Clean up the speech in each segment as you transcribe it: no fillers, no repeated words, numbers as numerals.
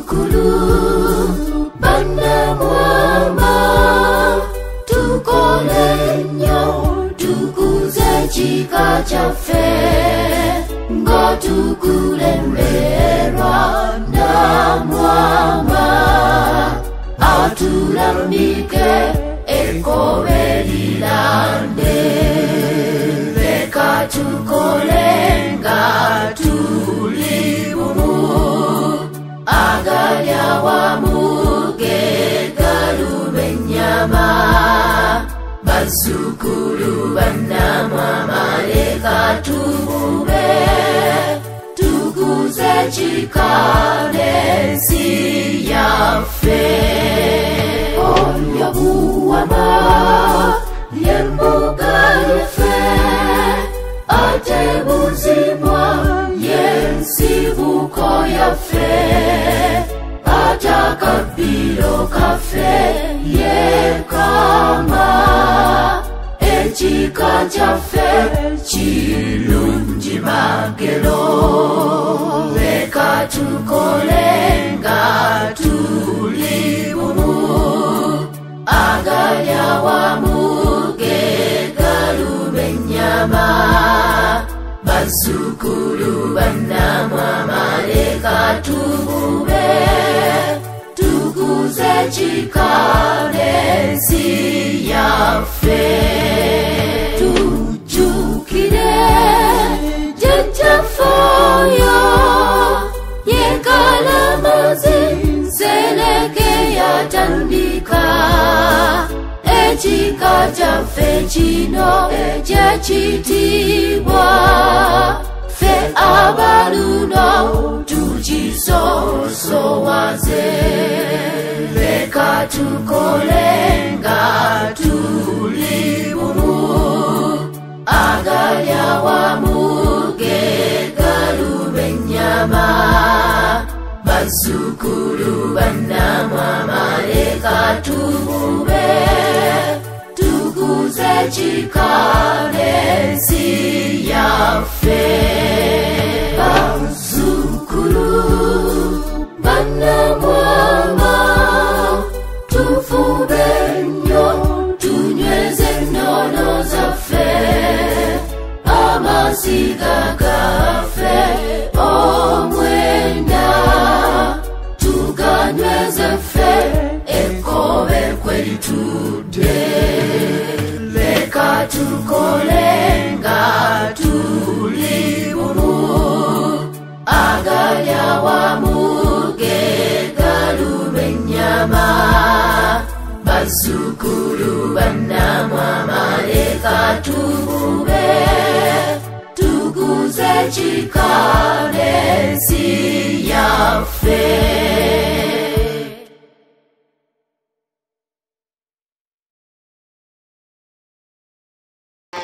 Bazzukulu bannamwama tukole nnyo tukuze ekika kyaffe nga tukulemberwa Namwama atulambike ekkobe lirande leka tukole nga tuli bumu agali awamu ge galuma ennyama bazzukulu bannamwama leka tufube tukuze ekika n'ensi yaffe. Oyo Buwama ye mbuga yaffe ate Buzibwa ye nsibuko yaffe ate akabbiro kaffe ye Kama ekika kyaffe kirungi magero leka tukole nga tuli bumu agali awamu ge galuma ennyama bazzukulu bannamwama leka tufube tukuze ekika n'ensi yaffe. Tujjukire jjajjaffe oyo ye Kalamazi Nsereke yatandika ekika kyaffe kino eky'ekitiibwa ffe abaluno tukisosowaze leka tukole nga tuli bumu agali awamu ge galuma ennyama bazzukulu bannamwama leka tufube tukuze ekika n'ensi yaffe. Bazzukulu bannamwama tufube nnyo tunyweze ennono zaffe amasiga gaffe omwenda tuganyweze ffe ekkobe kwe litudde leka tukole nga tuli bumu agali awamu ge galuma ennyama bazzukulu bannamwama leka tufube tukuze ekika n'ensi yaffe.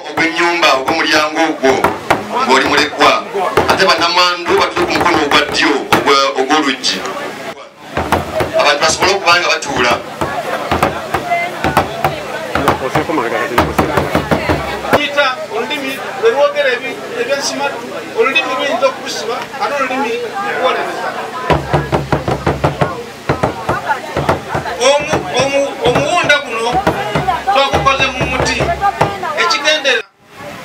Ogw'ennyumba ogw'omulyango ogwo ng'oli mulekwa ate bannamwandu batule ku mukono ogwa ddyo ogw'oluggi abantu basobole okuba nga batuula. Tuyita olulimi lwe lwogera ebyensimatu, olulimi luyinza okukusiba ate olulimi lukuwolereza. Omuwunda guno twagukoze mu muti ekigenderera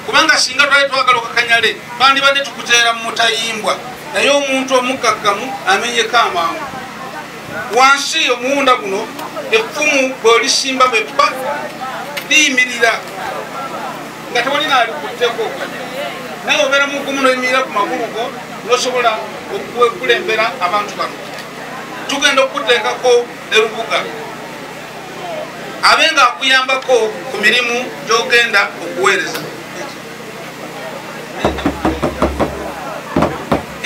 kubanga singa twali twagala okakanyale twandibadde tukuteera mu mutayimbwa naye omuntu omukkakkamu amenyeko amangu. Wansi omuwunda guno effumu bw'olisimba bweppa liyimirira nga tewali naalikutteko naye obeera mugumu noyimirira ku magulu go n'osobola okukulembera abantu bano. Tugenda okuteekako ne Lubuga abe nga akuyambako ku mirimu gy'ogenda okuweereza.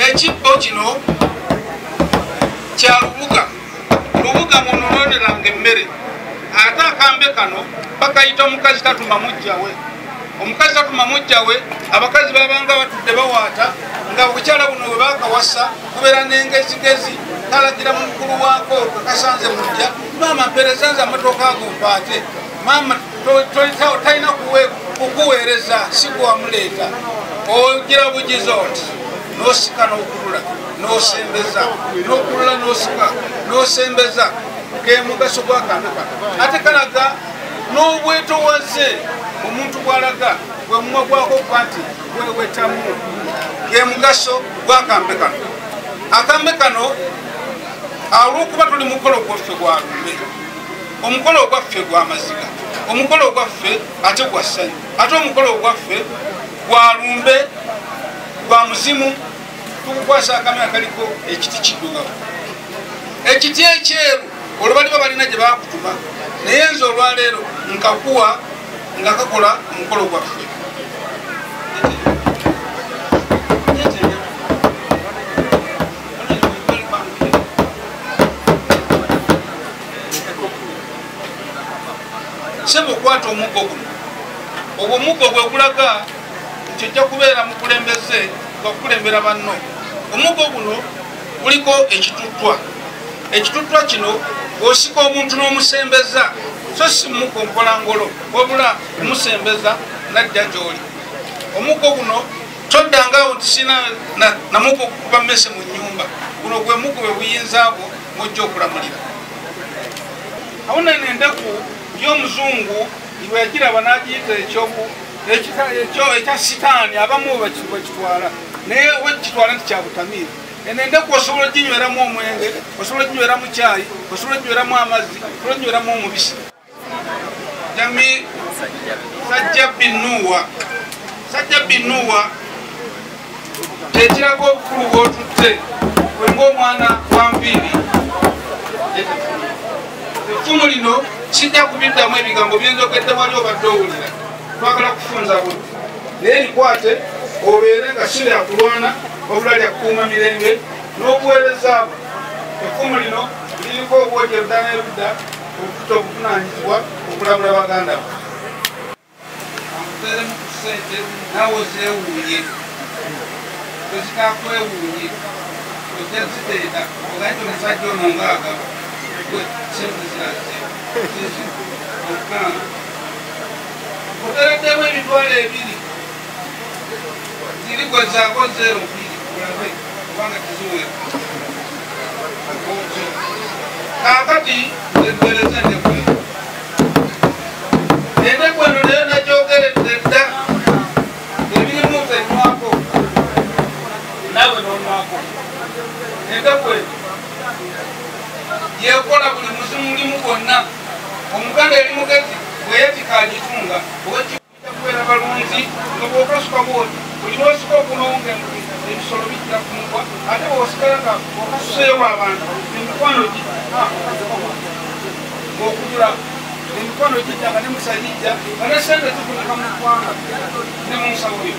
Ekibbo kino kya Lubuga. Lubuga munononderanga emmere ate akambe kano bakayita omukazi tatuma mujjawe. Omukazi tatuma mujjawe abakazi babanga batudde bawaata nga obukyala buno bwe bakawasa kubeera n'engezigezi kalagira mu mukulu waako kasanze mujja maama mpeereza nze amatooka ago mpaate maama talina kukuweereza si gwe wamuleeta ogira bugiza oti n'osika n'okulula n'osembeza, n'okulula n'osika, n'osembeza. Ke mugaso gw'akambe kano. Ate kalaga n'obwetowaze omuntu bw'alaga gwe mumwa gwako okuba nti gwewetamu. Ke mugaso gw'akambe kano. Akambe kano olw'okuba tuli mukolo gwaffe gwa lumbe, omukolo gwaffe gwa maziga, omukolo gwaffe ate gwa ssanyu, ate omukolo gwaffe gwa lumbe, gwa muzimu. Tukukwasa akambe akaliko ekiti kiddugavu, ekiti ekyeru olwo baliba balina gye baakutuma, naye nze olwaleero nkakuwa nga kakola omukolo gwaffe. Sebo okwata omuggo guno, ogwo omuggo gwe gulaga nti ojja kubeera mukulembeze nga kukulembera banno. Omuggo guno guliko ekituttwa. Ekituttwa kino bw'osika omuntu n'omusembeza, so si mukompola ngolo, wabula omusembeza n'ajja gy'oli. Omuggo guno toddangaawo nti sina namuggo gukuba mmese mu nnyumba. Guno gwe muggo bwe buyinza bwo mw'ojja okulamulira. Awo nno endeku y'omuzungu bwe yagiraba n'agiyita ekya sitaani, abamu bakitwala naye wekitwala nti kya butamiivu. Eno endeku osobola oginyweramu omwenge, osobola oginyweramu caayi, osobola oginyweramu amazzi, osobola oginyweramu omubisi. Jami Sajja Binuwa, Sajja Binuwa kyekiraga obukulu bw'otutte gwe ng'omwana wa nviiri. Effumu lino sijja kubiddamu ebigambo byenjogedde wali obadde owulira, twagala kufunza budde, naye likwate obeere nga si lya kulwana wabula lya kukuuma mirembe n'obuweereza bwo. Effumu lino liriko obwogi erudda n'erudda obututa obuvunaanyizibwa okulamula baganda bo. Ankuteeremu ku ssente naawe ozeewuunye, tozikakwewuunye, ojja ziteeta ogaye nti omusajja ono ng'agaba gwe ssente ziraze. Otereddemu emitwalo 2 ziri gwe zaako 0 2 olabe kubanga teziwera. Kaakati nze endeku eno. Endeku eno nayo nagyogeredde dda, ebirimu nze nywako naawe n'onywako. Endeku eno yekola buli mulimu gwonna. Omuganda eri mugezi bwe yeetika agitunga, owekijja kubeera balunzi nga bw'okasuka bw'oti buli lw'osika okumawo nga ebisolo bijja kumugwa, ate bw'osigala nga okasuseewo abantu emikwano ng'okugula emikwano gijja nga ne mukisa gijja nga ne ssente zifunika mu ggwanga ne mu nsawo yo.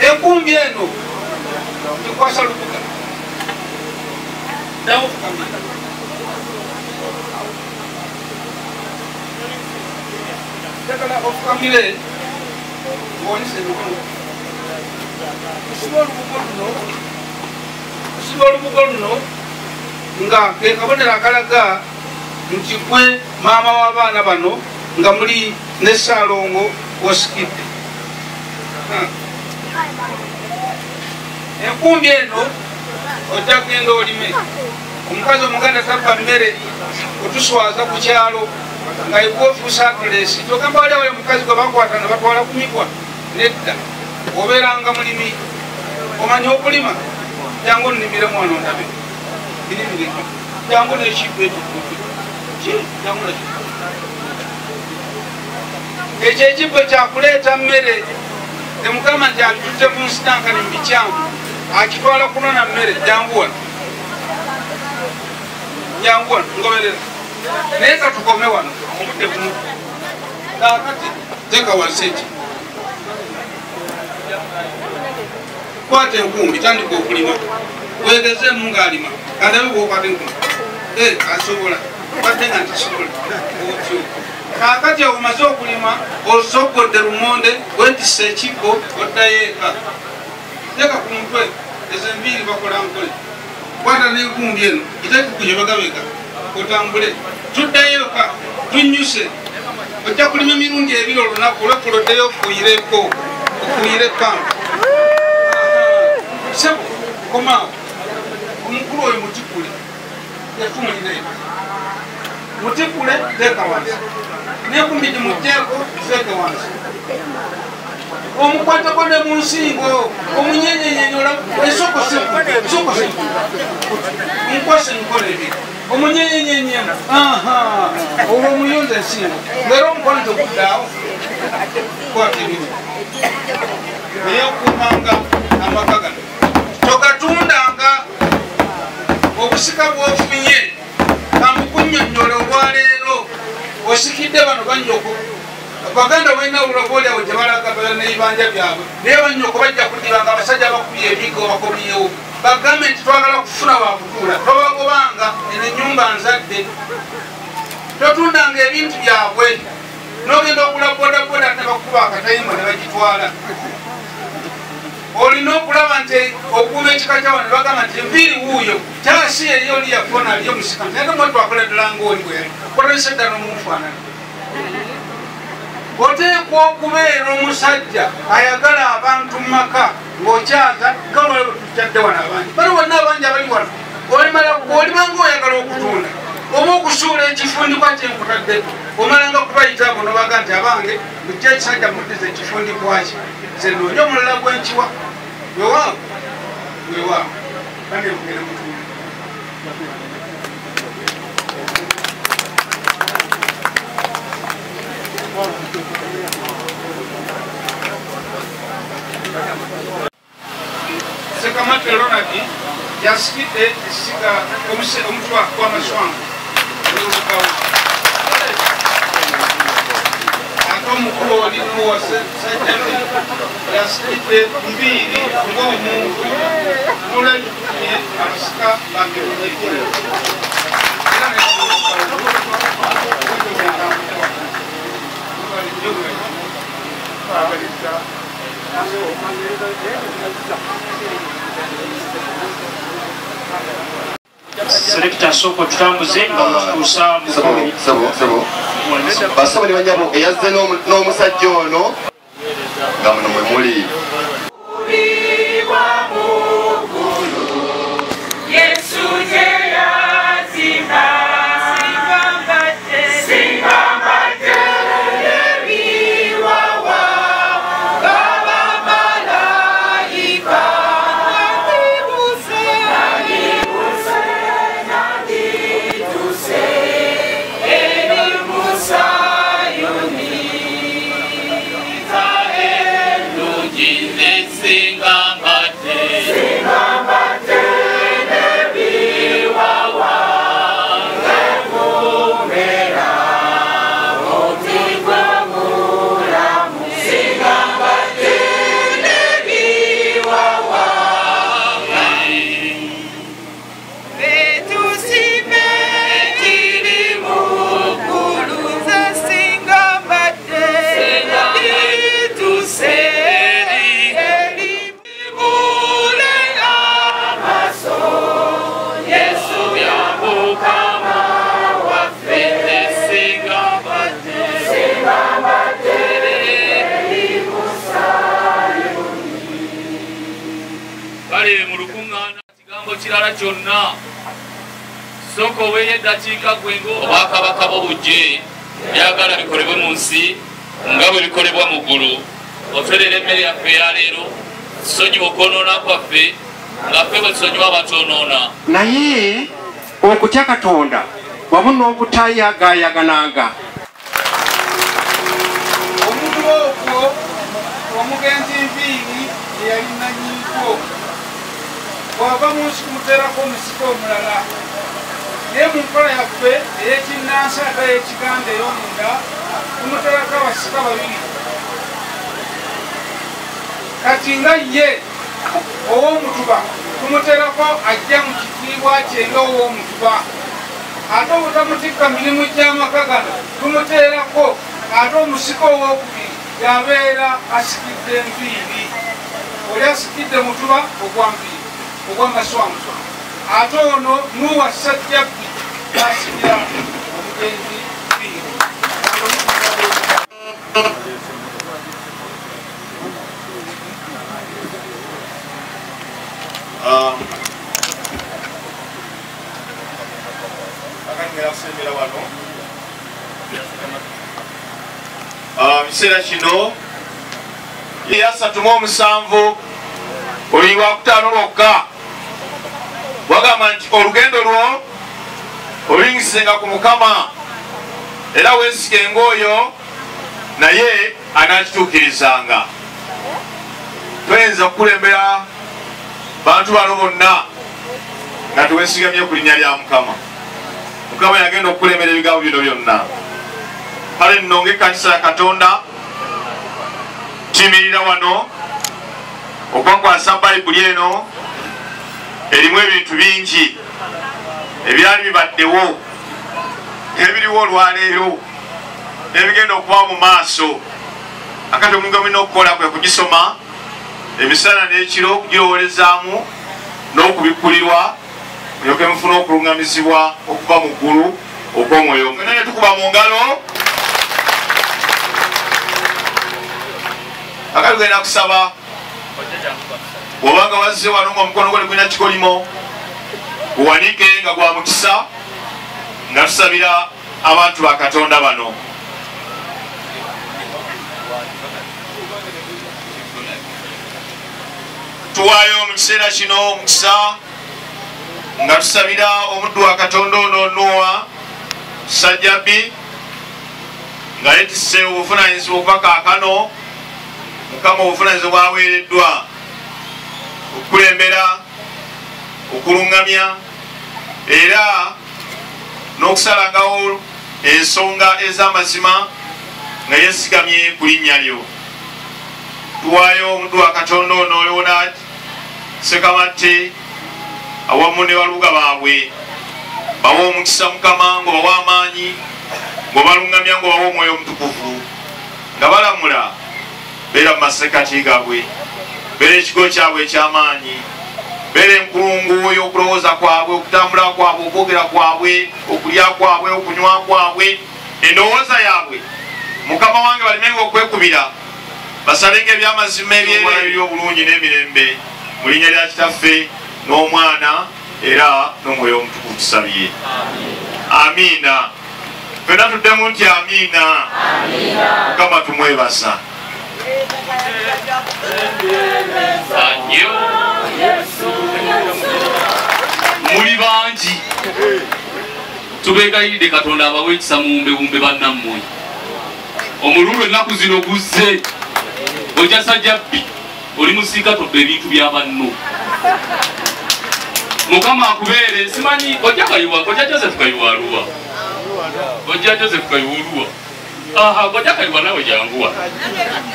Enkumbi eno ekwasa lubuga ddawo fukamira. Njagala ofukamire ng'onyisa emikono. Kusiba olubugo luno, kusiba olubugo luno nga ke kabonero akalaga nti gwe maama w'abaana bano nga muli ne Ssaalongo w'osikidde. Enkumbi eno ojja kugenda olime. Omukazi omuganda tabba mmere otuswaza ku kyalo nga igwofuusa atulesi. Kyogamba wali awali omukazi gwe bakwata ne batwala ku migwa, nedda. Obeeranga mulimi, omanyi okulima, jangu onnimiremu wano ndabe. Birimireko. Jangu n'ekibbo ekyo ki? Jangu nakyo. Ekyo ekibbo kyakuleeta mmere. Temugamba nti akitutte mu nsitankani mu bikyamu, akitwala kunona mmere. Jangu wano, jangu wano, ngoberera. Naye katukome wano obudde bumu. Kaakati teeka wansi eki, kwata enkumbi, tandika okulima, weegezeemu ng'alima. Kandabe bw'okwata enkumbi. Asobola badde nga ntasobola otyo. Kaakati omaze okulima, osoggodde lumonde, weetisse ekibbo, oddayo eka. Teeka ku mutwe ezo enviiri bakola nkole. Kwata n'enkumbi eno giteeke ku kibegabega otambule. Tuddayo eka tunnyuse. Ojja kulima emirundi 2 olunaku, olwekkulo oddeyo ofuuyireko, ofuuyire pampa. Sebo komaawo omukulu oyo mutikule efumulire mutikule teeka wansi n'enkumbi gimuggyeko teeke wansi omukwatako ne mu nsingo omunyenyenyenyola esoko soko nkwase nkola ebiri omunyenyenyenyena olwo omuyonza ensingo leero omukono teguddaawo kwata ebiri naye okuumanga amaka gano togatundanga obusika bw'ofunye kambukunnyonnyola olwaleero osikidde bano bannyoko baganda balina olwoboolyawo gye balaga n'ebibanja byabwe naye bannyoko bajja kuddibanga abasajja bakubye emiggo bakomyewo bagambe nti twagala kufuna wakutuula tobagobanga eno ennyumba nzadde totundanga ebintu byabwe n'ogenda okula bodaboda ne bakuba akatayimba ne bagitwala olina okulaba nti okuuma ekika kyawa ne bagamba nti enviiri wuuyo kyasi eri oli yafona aliyo musika nti ate mwe twakola ddala ng'oli bwe yali kotandise ddala n'omufaanana oteekwa okubeera omusajja ayagala abantu mu maka ng'okyaza gawala bwe tukyadde wano abangi bali wonna abangi abali wano olimanga oyagala okutunda oba okusuula ekifundikwa kyenkutaddeko omalanga kubayita abo nobaga nti abange mujja ekisajja muddiza ekifundikwa kye nze noonya omulala gwenkiwa wewaawo wewaawo kandi mugende mutunda. Ssekamate Ronald yasikidde essiga omutwa gw'amaswangu olw'olukawo ate omukulu oli Nuwa Ssajjabi yasikidde Nviiri ng'omuntu n'olwekyo abasika ba mirundi era ne Selekta soko tutambuze nga mutuusa sebo basebo ne banyabo eyazze n'omusajja ono nga muno mwe muli Kirala kyonna sooka oweeyo eddakiika gwe ng'obwakabaka bwo bujje byagala bikolebwe mu nsi nga bwe bikolebwa mu ggulu oterera emmere yaffe eyaleero tusonyiwe okwonoona kwaffe nga ffe bwe tusonyiwa abatwonoona. Naye okutya Katonda wamu n'obutayagaayagananga. Omuntu ogwo omugenzi Nviiri eyali nannyiniko bw'ava mu nsi kumuteerako omusika omulala naye mu nkola yaffe ey'ekinnansi ate ey'ekiganda ey'omunda tumuteerako abasika babiri kati nga ye ow'omutuba tumuteerako ajja mu kitiibwa kye nga ow'omutuba ate obutamutikka mirimu gy'amaka gano tumuteerako ate omusika ow'okubiri yabeera asikidde Nviiri oli asikidde mutuba ogwa Nviiri ogw'amaswanso ate ono Nuwa Ssajjabbi asikira omugenzi Nviiri. Ngenda kusembera wano. Mu kiseera kino 37 oli lwakutaano lwokka wagamba nti olugendo lwo olingisenga ku Mukama era weesigenga oyo naye anakituukirizanga. Toyinza kukulembera bantu bano bonna nga teweesigamye ku linnya lya Mukama. Mukama yagenda okukulembera ebigambo bino byonna. Kale nno ng'ekkanisa ya Katonda tuyimirira wano okwakwasa Bayibuli eno erimu ebintu bingi ebyali bibaddewo ebiriwo olwaleero n'ebigenda okuba mu maaso. Akati omulimu mulina okukola kwe kugisoma emisana n'ekiro, okugirowoolezaamu n'okubikkulirwa, mulyoke mufune okuluŋŋamizibwa okuva mu ggulu okw'omwoyo. Ffenna ne tukuba mu ngalo. Akati tugenda kusaba. Bw'obanga wazze wano ng'omukono gwo tegulina kikolimo, guwanike nga gwa mukisa nga tusabira abantu ba Katonda bano. Tuwaayo mu kiseera kino omukisa nga tusabira omuddu wa Katonda ono Noah Sajjabi nga yeetisse obuvunaanyizibwa okuva kaakano. Mukama obuvunaanyizibwa bwaweereddwa okukulembera, okuluŋŋamya era n'okusalangawo ensonga ez'amazima nga yeesigamye ku linnya lyo. Tuwaayo omuddu wa Katonda ono Leonard Ssekamatte awamu ne balubuga baabwe, bawe omukisa Mukama ng'obawa amaanyi, ng'obaluŋŋamya, ng'obawa omwoyo omutukuvu, nga balamula beera mu masekkati gaabwe, beera ekigo kyabwe eky'amaanyi, beera enkulungu y'okulowooza kwabwe, okutambula kwabwe, okwogera kwabwe, okulya kwabwe, okunywa kwabwe, endowooza yaabwe. Mukama wange balemenga okwekubira, basalenga ebyamazima ebyeri obulungi n'emirembe mu linnya lya Kitaffe n'Omwana era n'Omwoyo Omutukuvu tusabye. Amiina. Ffenna tuddemu nti amiina. Mukama tumwebaza. Muli bangi tubeegayiridde Katonda abawe ekisa muwumbewumbe bannammwe. Omululu ennaku zino guzze, ojja Sajjabbi oli musiika tobba ebintu bya banno. Mukama akubeere. Simanyi ojja Kayiwa, ojja Joseph Kayiwa aluwa, ojja Joseph Kayiwa oluwa. Aha, ojja Kayiwa nawe janguwa.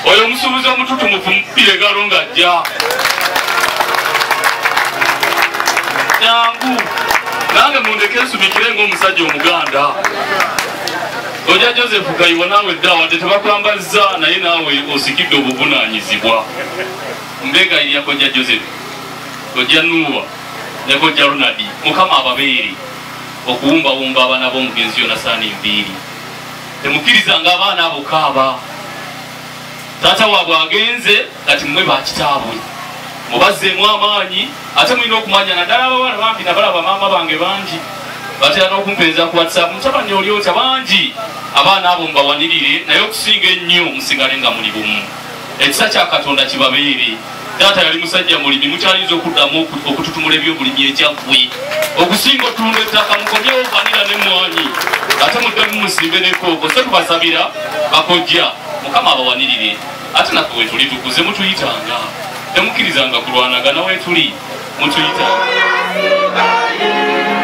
Oyo omusuubuzi omututumufu mukubire engalo ng'ajja. Jangu nange mundeke nsumikire ng'omusajja Omuganda. Ojja Joseph Kayiwa naawe dda wadde tebakwambazza naye naawe osikidde obuvunaanyizibwa. Mbeegayirira kojja Joseph, kojja Nuwa ne kojja Ronald, Mukama ababeere okuwumbawumba abaana b'omugenzi Yonasaani Nviiri. Temukkirizanga abaana abo kaaba. Taata waabwe agenze, kati mmwe bakitaabwe mubazzeemu amaanyi. Ate mulina okumanya naddala abawala bambi nabalaba maama bange bangi batera n'okumpeereza ku WhatsApp, mutabani oli otya, bangi abaana abo mubawanirire, naye okusinga ennyo musigale nga muli bumu. Ekisa kya Katonda kibabeere. Taata yali musajja mulimi, mukyayinza okuddamu okututumula ebyobulimi ekyaggwe okusinga otunda ettaka, mukomyewo vanira n'emmwanyi ate muddemu musimbe n'ekkooko. So tubasabira bakojja, Mukama abawanirire. Ate naffe wetuli tukuze, mutuyitanga, temukkirizanga kulwanagana, wetuli mutuyitanga. Thank you.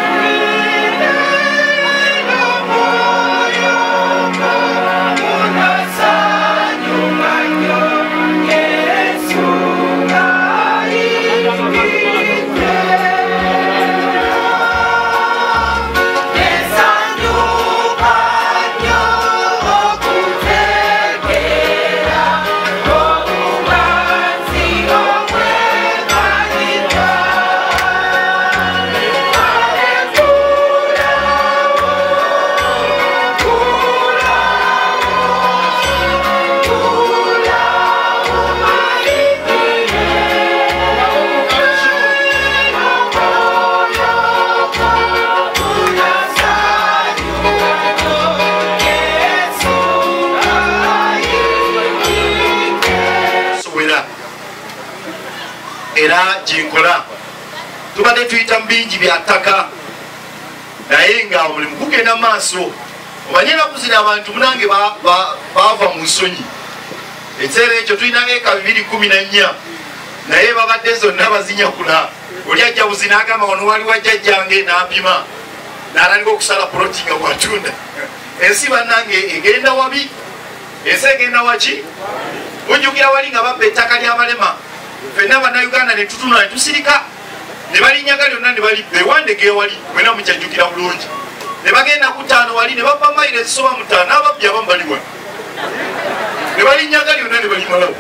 Era gyenkola tubadde tuyita mu bingi bya ttaka, naye nga omulimu gugenda maaso. Omanye ennaku zino abantu munange baava mu nsonyi. Ekiseera ekyo tulina eka 214, naye babadde zonna bazinyakula. Oli ajja buzi n'agamba wano wali wajjajjange, n'apima n'atandika okusala poloti nga bw'atunda. Ensi bannange egenda wabi, ensi egenda waki? Mujjukira wali nga babba ettaka ly'abalema, ffenna Bannayuganda ne tutunula ne tusirika, ne balinyaga lyonna ne balibba. Ewandege ewali mwena mukyajjukira bulungi, ne bagenda ku ttaano wali ne babba mayiro ezisoba mu 5, n'ababbi abamu bali wano, ne balinyaga lyonna ne balimalawo.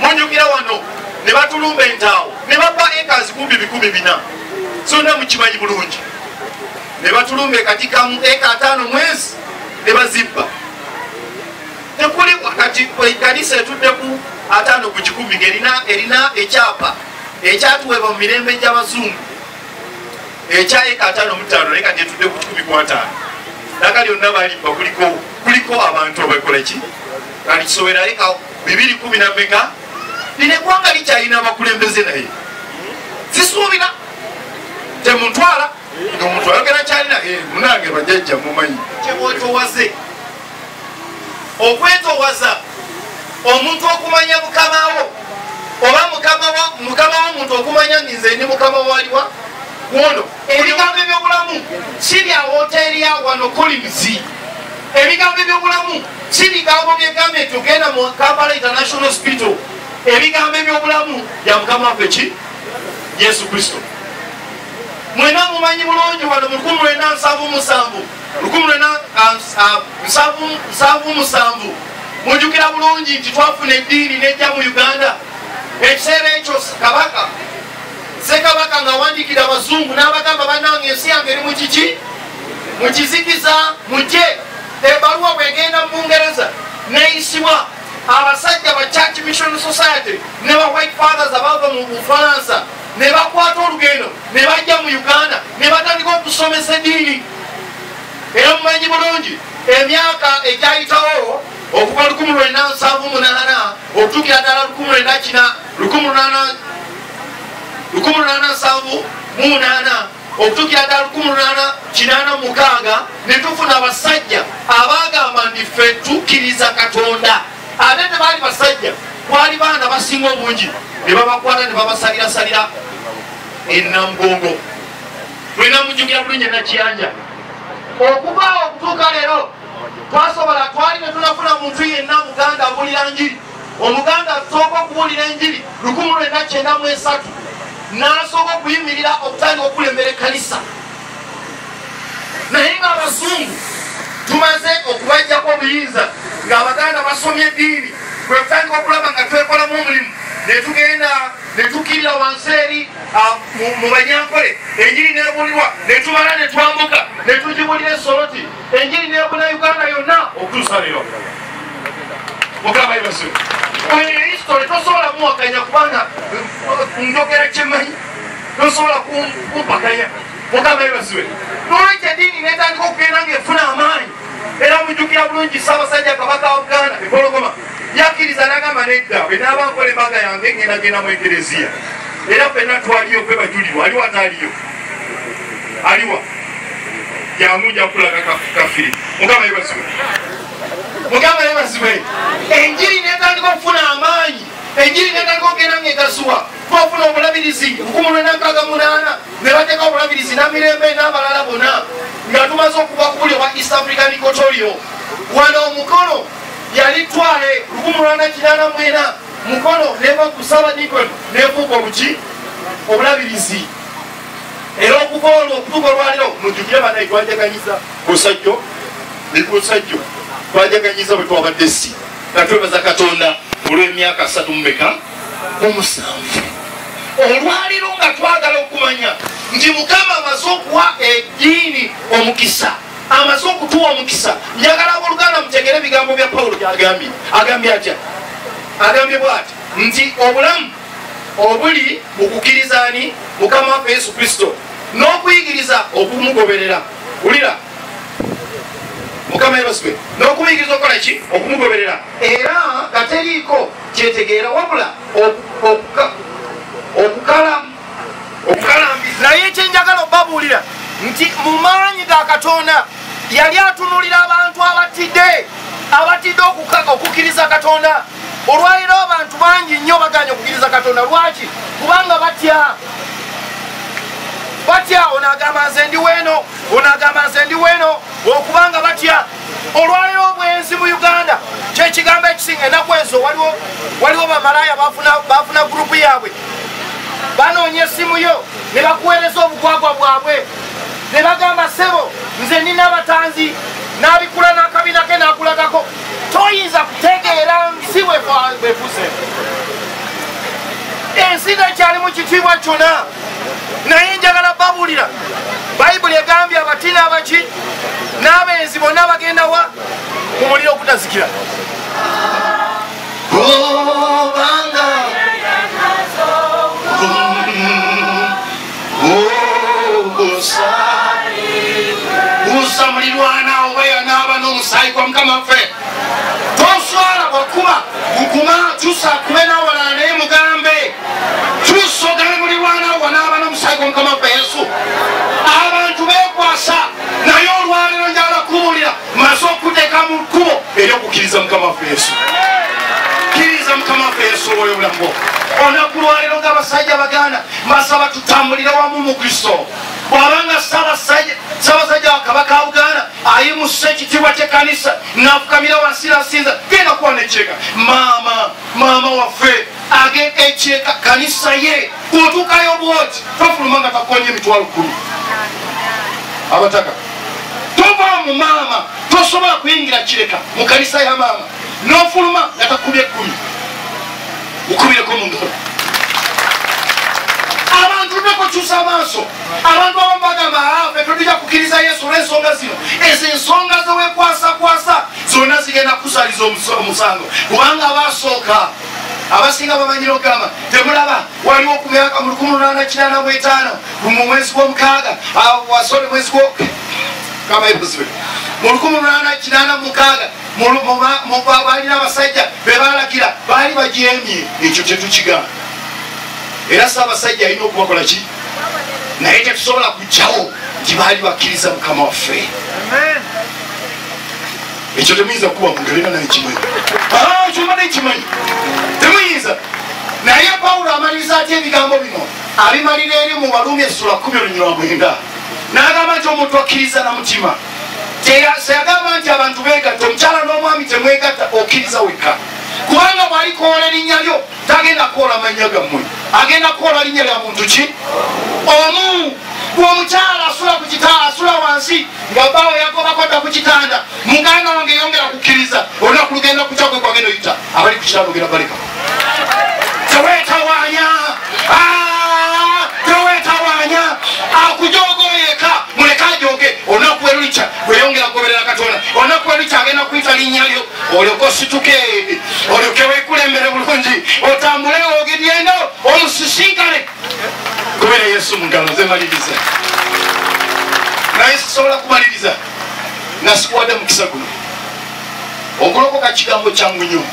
Mujjukira wano ne batulumba entaawo ne babba ekazi kumpi 400, zonna mukimanyi bulungi. Ne batulumba ekatikamu eka 5 mwezi ne bazibba. Tekuli kati ekkanisa etudde ku 5 ku 100 erina ekyapa ekyatuweebwa mu mirembe gy'abazungu ekya eka 55, naye kati etudde ku 105. Ttaka lyonna balibba, kuliko abantu abakola ki? Kali kisobera eka 210. Lino eggwanga likyalina abakulembeze, naye sisuubira temuntwala ng'omuntu ayogera kyalina. Munange bajjajja mumanyi kyebwetowaze. Okwetowaza omuntu okumanya mukama wo, oba mukama w'omuntu okumanya nti nze ndi mukama waliwa wono. Ebigambo ebyobulamu si bya woteeri ya wano Collins. Ebigambo ebyobulamu si bigambo byegambye nti ogenda mu Kampala International Hospital. Ebigambo ebyobulamu bya mukama waffe ki? Yesu Kristo. Mwena mumanyi bulungi wano mu 1977, 1977 mujjukira bulungi nti twafuna eddiini n'ejja mu Uganda. Ekiseera ekyo kabaka Ssekabaka ng'awandiikira abazungu n'abagamba, bannange ensi yange eri mu kiki? Mu kizikiza, mujje. Ebbaluwa bw'egenda mu Bungereza n'eyisibwa abasajja ba Church Mission Society ne ba White Fathers abava mu Bufalansa, ne bakwata olugendo ne bajja mu Uganda ne batandika okusomesa eddiini. Era mumanyi bulungi emyaka egyayitawo okuva 1978 okutuukira ddala 1978 okutuukira ddala 1986, ne tufuna abasajja abagamba nti ffe tukkiriza Katonda. Ate tebaali basajja, kwali baana basinga obungi, ne babakwata ne babasalirasalira Enamugongo. Mwena mujjukira bulungi Nakiyanja. Okuvaawo okutuuka leero twasobola, twali tetunafuna muntu yenna Muganda abuulira njiri. Omuganda asooka okubuulira enjiri 1993, n'asooka okuyimirira okutandika okukulembera ekkanisa. Naye ng'abazungu tumaze okubajjako obuyinza, ng'Abaganda basomye eddiini, kwe kutandika okulaba nga twekolamu omulimu, ne tugenda ne tukkirira wansi eri mu Banyankole, enjiri n'ebulirwa, ne tumala ne twambuka ne tugibulira Esoroti, enjiri n'ebuna Uganda yonna okutuusa leero. Mukama yeebazibwe. Oyo history tosobola muwakanya, kubanga njogera kyemmanyi, tosobola kumpakanya. Mukama yeebazibwe. N'olwekyo eddiini n'etandika okugenda ng'efuna amaanyi. Era mujjukira bulungi Ssaabasajja Kabaka wa Buganda Empologoma yakkiriza n'agamba nedda, bwe naaba nkola embaga yange ngenda mu ekereziya. Era ffenna twaliyo, ffe bajulirwa. Aliwa ataaliyo? Aliwa? Jangu nja kukulaga kafiri. Mukama yeebazibwe. Mukama yeebazibwe. Enjiri n'etandika okufuna amaanyi, enjiri n'etandika okugenda ng'egasuwa. Twafuna obulabirizi 1968, ne bateeka obulabirizi Namirembe n'abalala bonna, nga tumaze okuva ku buli obwa East African Equatorial. Wano omukono yali twale 1984, mukono neva ku Ssabadinkoni nefuuka obuki? Obulabirizi. Era okuva olwo okutuuka olwaleero, mujjukire bannaye twajaganyiza Busajjo ne Busajjo, twajaganyiza bwe twabadde si nga twebaza Katonda olw'emyaka 37. Olwaleero nga twagala okumanya nti Mukama amaze okuwa eddiini omukisa, amaze okutuwa omukisa. Njagala abooluganda mutegere ebigambo bya Pawulo by'agambye. Agambye atya? Agambye bw'ati nti obulamu obuli mu kukkiriza ani? Mukama waffe Yesu Kristo, n'okuyigiriza okumugoberera. Wulira, Mukama yeebazibwe. N'okuyigiriza okukola ki? Okumugoberera. Era nga teriiko kyetegeera, wabula Okukalambisa. Naye kyenjagala obabuulira nti mu maanyi ga Katonda yali atunulira abantu abatidde okukkiriza Katonda. Olwaleero abantu bangi nnyo baganya okukkiriza Katonda. Lwaki? Kubanga batya. Batya, ono agamba nze ndi weeno, ono agamba nze ndi weeno, okubanga batya. Olwaleero obwenzi mu Uganda kyekigambo ekisinga. Ennaku ezo waliwo bamalaaya bafuna gurupu yaabwe, banoonya essimu yo ne bakuweereza obugwagwa bwabwe ne bagamba ssebo nze nina abatanzi, n'abikula n'akabina ke n'akulagako. Toyinza kutegeera nsi bwefuse. Ensi tekyali mu kitiibwa kyonna. Naye njagala babuulira, Bayibuli egambye abati n'abaki n'abenzi bonna bagenda wa mu muliro ogutazikira. Kubanga buusa mulirwana oba yanaaba n'omusaayi gwa Mukama waffe. Toswala bwakuba guguma, kyusa akube n'awalala naye mugambe, kyusa ogambe mulirwana wanaaba n'omusaayi gwa Mukama waffe Yesu. Abantu beekwasa, naye olwaleero njagala kubuulira maze okuteeka mu kkubo ery'okukkiriza Mukama waffe Yesu. Kkiriza Mukama waffe Yesu olw'oyo obulamu bwo. Olunaku lwaleero ng'abasajja Baganda mbasaba tutambulire wamu mu Kristo. Bw'abanga Ssaabasajja wa Kabaka wa Buganda ayimusa ekitiibwa ky'ekkanisa n'afukamira wansi n'asinza, genda kuba n'ekyeka. Maama waffe agenda ekyeka kanisa ye, bw'otuukayo bw'oti tofuluma nga takukonye emitwalo 10. Abataka tova mu maama, tosobola kuyingira Kireka mu kanisa ya maama n'ofuluma nga takubye 10. Ukubireko mu ngalo. Abantu tutekokyusa amaaso. Abantu abamu bagamba ffe tetujja kukkiriza Yesu olw'ensonga zino. Ezo ensonga ze weekwasakwasa zonna zigenda kusaliza omusango, kubanga abasooka abasinga bamanyire okugamba temulaba waliwo ku myaka mu 1885 mu mwezi gw'omukaaga, mwezi mu 1886 balina abasajja be balagira baali bagyemye. Ekyo tetukigamba. Era Ssaabasajja alina okubakola ki? Naye tetusobola kujjawo nti baali bakkiriza Mukama waffe. Ekyo temuyinza kukuba mu ngalo, era naye kimanyi. Ekyo naye kimanyi, temuyinza. Naye Pawulo amaliriza atya ebigambo bino? Abimalira eri mu Baluumi essula 10:9 n'agamba nti omuntu akkiriza na mutima. Teyagamba nti abantu beegatta, omukyala n'omwami temwegatta, okkiriza wekka. Kubanga bw'alikoola erinnya lyo tagenda kukoola mannya gammwe, agenda kukoola linnya lya muntu ki? Omu. Bw'omukyala asula ku kitanda, asula wansi nga bbaawe yagobako dda ku kitanda, muganda wange yongera kukkiriza, olunaku lugenda kukya gwe gwagenda oyita abali ku kitanda ogenda baleka. Teweetawaanya, teweetawaanya, akujoogoyeka muleke ajooge. Olunaku bwe lulikya bweyongera kugoberera Katonda, olunaku bwe lulikya agenda kuyita linnya lyo, olyoke osituke, olyoke weekulembere bulungi, otambule ogende omusisinkane. Gobera Yesu mu ngalo ze maliriza. Naye sisobola kumaliriza nga sikuwadde mukisa guno. Okulokoka kigambo kyangu nnyo.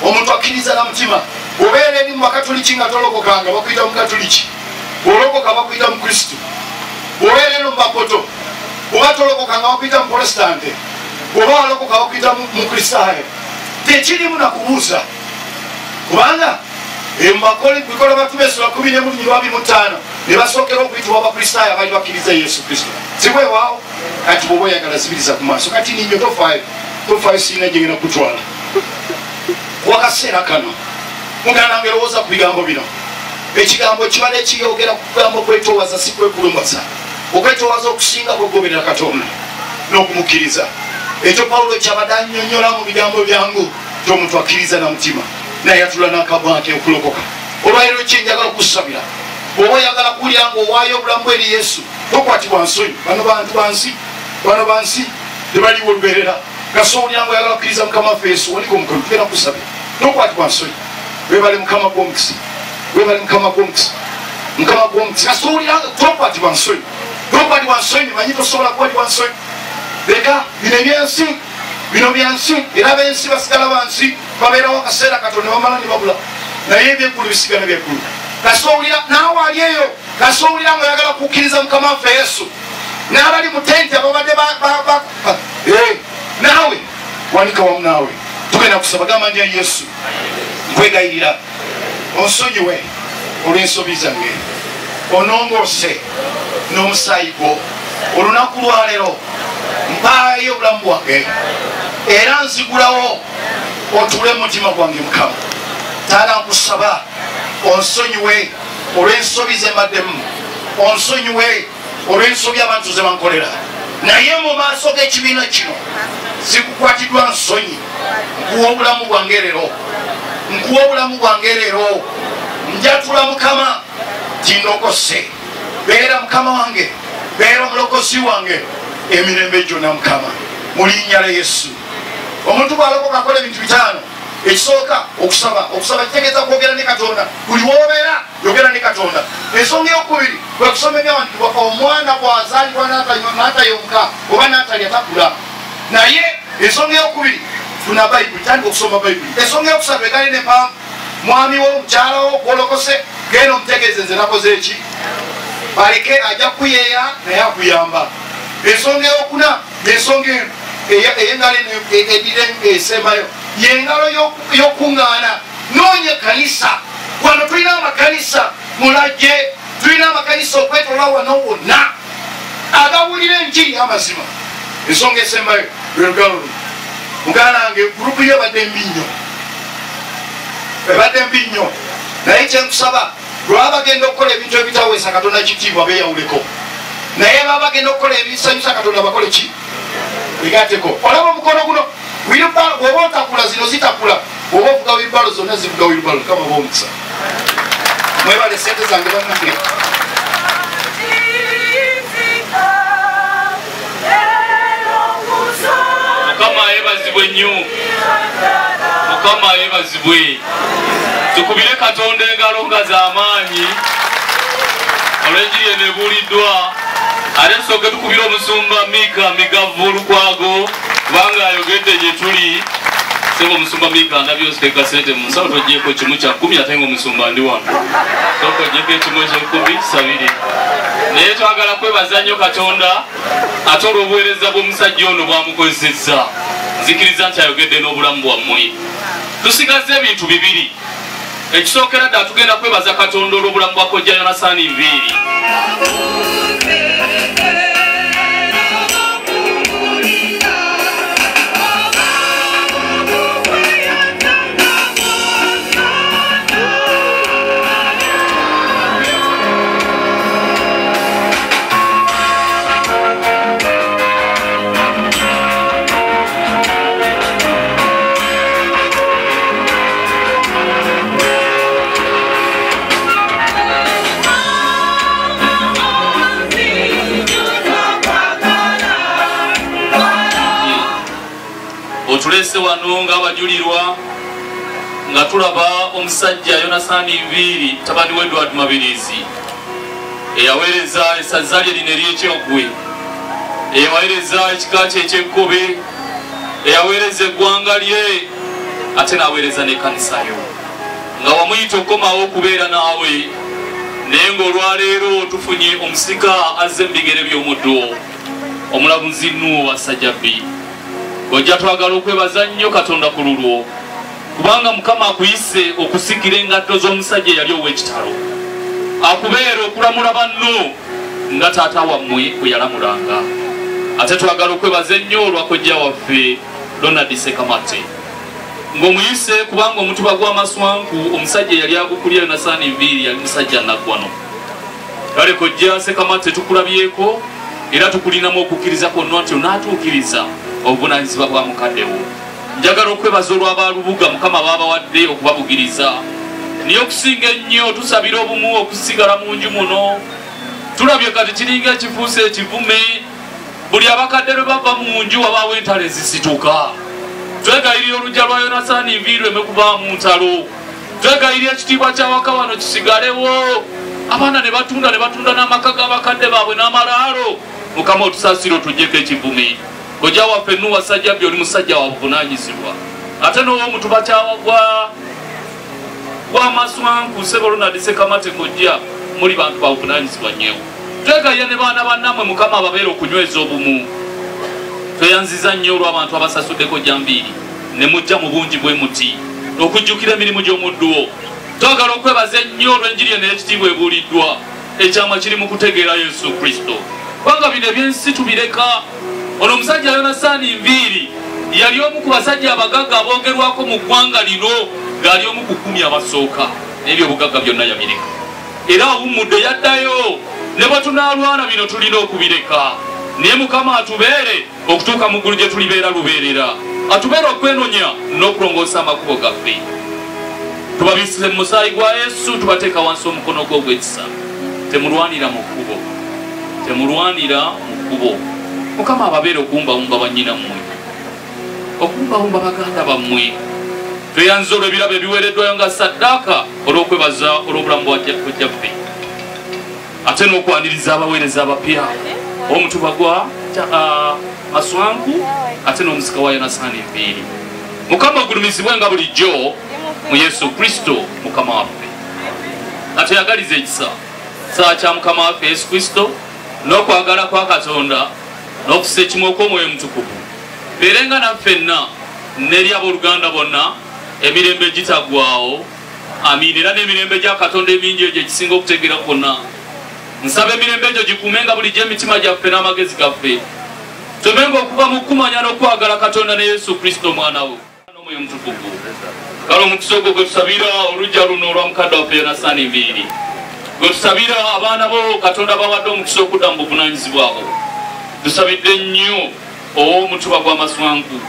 Omuntu akkiriza na mutima. Obeera eri mu Bakatuliki nga tolokokanga, bakuyita Mukatuliki. Bw'olokoka bakuyita Mukristo. Bw'obeera eno mu Bapoto, bw'oba tolokokanga bakuyita Muprotestante. Bw'oba walokoka bakuyita Mukristaayo. Tekirimu na kubuuza, kubanga bikola batume essula 11:25 ne basookera okuyitibwa Abakristaayo abaali bakkiriza Yesu Kristo. Si weewaawo? Kati bw'oba oyagala zibiriza ku maaso. Kati ninyo tofaayo, tofaayo, sirina gye ngenda kutwala kuwa kaseera kano. Muganda wange lowooza ku bigambo bino. Ekigambo kibadde kiyogera ku kugambo kwetoowaza, si kwekulumbaza. Okwetoowaza okusinga kwegoberera Katonda n'okumukkiriza. Ekyo Pawulo kyabadde annyonnyola mu bigambo byangu nti omuntu akkiriza na mutima naye yatula n'akabwa ke okulokoka. Olwaleero kye njagala okusabira, bw'oba oyagala kuwulira ng'owaayo obulamu bwo eri Yesu, tokwatibwa nsonyi. Bano bantu bansi, bano bansi tebaliwo lubeerera. Kasowulira ng'oyagala kukkiriza Mukama waffe Yesu, wanika omukono, tugenda kusabira. Tokwatibwa nsonyi. Webale Mukama gw'omukisa, webale Mukama gw'omukisa, Mukama gw'omukisa. Kasowulira tokwatibwa nsonyi, tokwatibwa nsonyi. Manyi tosobola kukwatibwa nsonyi. Leka bino ebyensi, bino byansi, era b'ensi basigala bansi, babeerawo akaseera katono ne bamala ne babula. Naye ebyeggulu bisigala byeggulu. Kasowulira naawe ali eyo, kasowulira nga oyagala kukkiriza Mukama waffe Yesu. N'abali mu tenti ababadde naawe wanika wamu naawe. Tugenda kusaba. Gamba nti Yesu, nkwegayirira onsonyiwe olw'ensobi zange, onongoose n'omusaayi gwo. Olunaku lwaleero mpaayo obulamu bwange era nzigulawo otuule mu mutima gwange. Mukama Taata, nkusaba onsonyiwe olw'ensobi ze mbaddemu, onsonyiwe olw'ensobi abantu ze bankolera, naye mu maaso g'ekibiina kino zikukwatiddwa nsonyi. Nkuwa obulamu bwange leero, nkuwa obulamu bwange leero. Njatula Mukama tindokose, beera Mukama wange, beera omulokozi wange emirembe gyonna Mukama, mu linnya lya Yesu. Omuntu bw'alokoka akola ebintu 5. Ekisooka okusaba. Okusaba kitegeeza kwogera ne Katonda. Buli w'obeera yogera ne Katonda. Ensonga ey'okubiri kwe kusoma ebyawandiikibwa. Omwana bw'azaalibwa n'atayonka oba n'atalya takula. Naye ensonga ey'okubiri, funa Bayibuli, tandika okusoma Bayibuli. Ensonga eyokusatu, egali n'empanvu, mwami wo, mukyala wo gwolokose, genda omutegeeze nze nakoze eki, baleke ajja kuyeeya naye akuyamba. Ensonga eyokuna, ensonga eno ey'engalo edira esembayo, y'engalo y'okuŋŋaana. Noonya ekkanisa. Wano tulina amakanisa Mulajje, tulina amakanisa okwetoloola wano wonna agawulira enjiri y'amazima. Ensonga esembayo lwe lugalo luno. Muganda wange, gurupu yo ebadde mbi nnyo, ebadde mbi nnyo, naye kyenkusaba, lwaba bagenda okukola ebintu ebitaweesa Katonda kitiibwa beeyawuleko, naye baba bagenda okukola ebisanyusa Katonda bakole ki? Begatteko. Olaba omukono guno, bw'oba otakula zino zitakula, bw'oba ovuga wheelbarrow zonna zivuga wheelbarrow. Mukama bw'omukisa. Mwebale sente zange bannange. Mukama yeebazibwe nnyo, Mukama yeebazibwe. Tukubire Katonda engalo nga z'amaanyi olw'enjiri eno ebuuliddwa. Ate tusooke tukubire omusumba Mika Migavu Lukwago kubanga ayogedde gye tuli. Sebo omusumba Mika, ndabye ositeeka ssente mu nsawo, togyeko 1/10, ate ng'omusumba ndi wano. Sooka ogyeko 1/10 kisabire. Naye twagala kwebaza nnyo Katonda ate olw'obuweereza bw'omusajja ono bw'amukozesezza. Nzikiriza nti ayogedde n'obulamu bwammwe. Tusigazza ebintu 2. Ekisookera ddala tugenda kwebaza Katonda olw'obulamu bwa Kojja Yonasaani Nviiri. Otulese wano ng'abajulirwa nga tulaba omusajja Yonasaani Nviiri mutabani wa Edward Mabirizi eyaweereza essaza lye lino ery'Ekyoggwe, eyaweereza ekika kye eky'Ekkobe, eyaweereza eggwanga lye, ate n'aweereza n'ekkanisa yo. Nga wamuyita okukomawo okubeera naawe, naye ng'olwaleero tufunye omusika azze mu bigere by'omuddo, omulamuzi Nuuwa Sajjabbi. Ojja twagala okwebaza nnyo Katonda ku lulwo, kubanga Mukama akuyise okusikira engatto z'omusajja eyali ow'ekitalo, akubeera okulamula banno nga taata wammwe bwe yalamulanga. Ate twagala okwebaza ennyo olwa kojja waffe Ronald Ssekamatte ng'omuyise, kubanga omutuba gw'amaswanku omusajja eyali agukulira Yonasaani Nviiri yali musajja naggwano. Kale kojja Ssekamatte tukulabyeko era tukulinamu okukkiriza kwonna nti onaatuukiriza obuvunaanyizibwa bwa mukadde wo. Njagala okwebaza olw'abalubuga Mukama baabawadde okubabugiriza, naye okusinga ennyo tusabira obumu okusigala mu nju muno. Tulabye kati kiringa ekifuusa ekivume, buli abakadde lwe bava mu nju wabaawo entalo ezisituka. Twegayirira oluggya lwa Yonasaani Nviiri luleme kubaamu ntalo. Twegayirira ekitiibwa ky'awaka wano kisigalewo, abaana ne batunda n'amaka g'abakadde baabwe n'amalaalo. Mukama otusaasire otuggyeko ekivume. Kojja waffe Nuuwa Sajjabbi oli musajja wa buvunaanyizibwa, ate n'ow'omutuba kyawagwa Bwamaswanku Ssebo Ronald Ssekamate kojja, muli bantu babuvunaanyizibwa nnyo. Twegayirira ne baana bannammwe, Mukama ababeera okunyweza obumu. Tweyanziza nnyo olw'abantu abasasuddeko jambiiri ne mujja mu bungi bwe muti okujjukira emirimu gy'omuddu wo. Twagala okwebaza ennyo olw'enjiri eno ey'ekitiibwa ebuuliddwa. Ekyama kiri mu kutegeera Yesu Kristo, kubanga bino ebyensi tubireka. Ono omusajja Yonasaani Nviiri yali omu ku basajja abagagga aboogerwako mu ggwanga lino, ng'ali omu ku 10 abasooka, n'ebyobugagga byonna yabireka. Era awummudde yaddayo. Ne bwe tunaalwana bino tulina okubireka, naye Mukama atubeere okutuuka mu ggulu gye tulibeera lubeerera. Atubeere okwenonya n'okulongoosa amakubo gaffe. Tubabisise mu musaayi gwa Yesu, tubateeka wansi omukono gwe ogw'ekisa. Temulwanira mu kkubo, temulwanira mu kkubo. Mukama ababeere okuwumbawumba bannyina mmwe, okuwumbawumba baganda bammwe. Tweyanziza olw'ebirabo ebiweereddwayo nga saddaaka olw'okwebaza olw'obulamu bwa jjajjaffe, ate n'okwaniriza abaweereza abapya, omutuba gwa Maswanku ate n'omusika wa Yonasaani Nviiri. Mukama ogulumizibwe nga bulijjo mu Yesu Kristo Mukama waffe. Atuyagaliza ekisa saa kya Mukama waffe Yesu Kristo n'okwagala kwa Katonda n'okussa ekimu okw'Omwoyo Omutukuvu beerenga naffe nna n'eri abooluganda bonna emirembe egitaggwaawo. Amiina. Era n'emirembe gya Katonda emingi egyo egisinga okutegeera kwonna, nsaba emirembe egyo gikuumenga bulijjo emitima gyaffe n'amagezi gaffe, tumenga okuva mu kumanya n'okwagala Katonda ne Yesu Kristo omwana we n'Omwoyo Omutukuvu. Kale omukisa ogwo gwe tusabira oluggya luno olwa mukadde waffe Yonasaani Nviiri, gwe tusabira abaana bo Katonda bawadde omukisa okudda mu buvunaanyizibwa bwo. Tusabidde nnyo ow'omutuba gw'Amaswanku,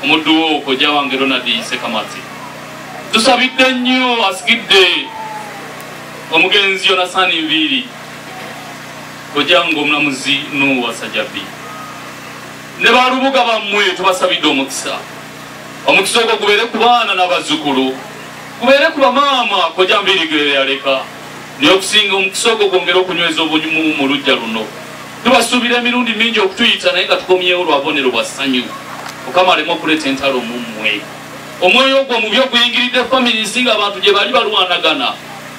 omuddu wo kojja wange Ronald Ssekamate. Tusabidde nnyo asigidde omugenzi Yonasaani Nviiri, kojja nga omulamuzi Nuwa Sajjabi, ne balubuga bammwe tubasabidde omukisa. Omukisa ogwo gubeere ku baana n'abazzukulu, gubeere ku bamaama kojja Nviiri gwe yaleka, naye okusinga omukisa ogwo gwongere okunyweza obunyumu mu luggya luno. Tubasuubira emirundi mingi okutuyita, naye nga tukomyewo lwa bubonero bwa ssanyu. Mukama aleme okuleeta entalo mu mmwe. Omwoyo ogwo omubi oguyingiridde families nga abantu gye bali balwanagana,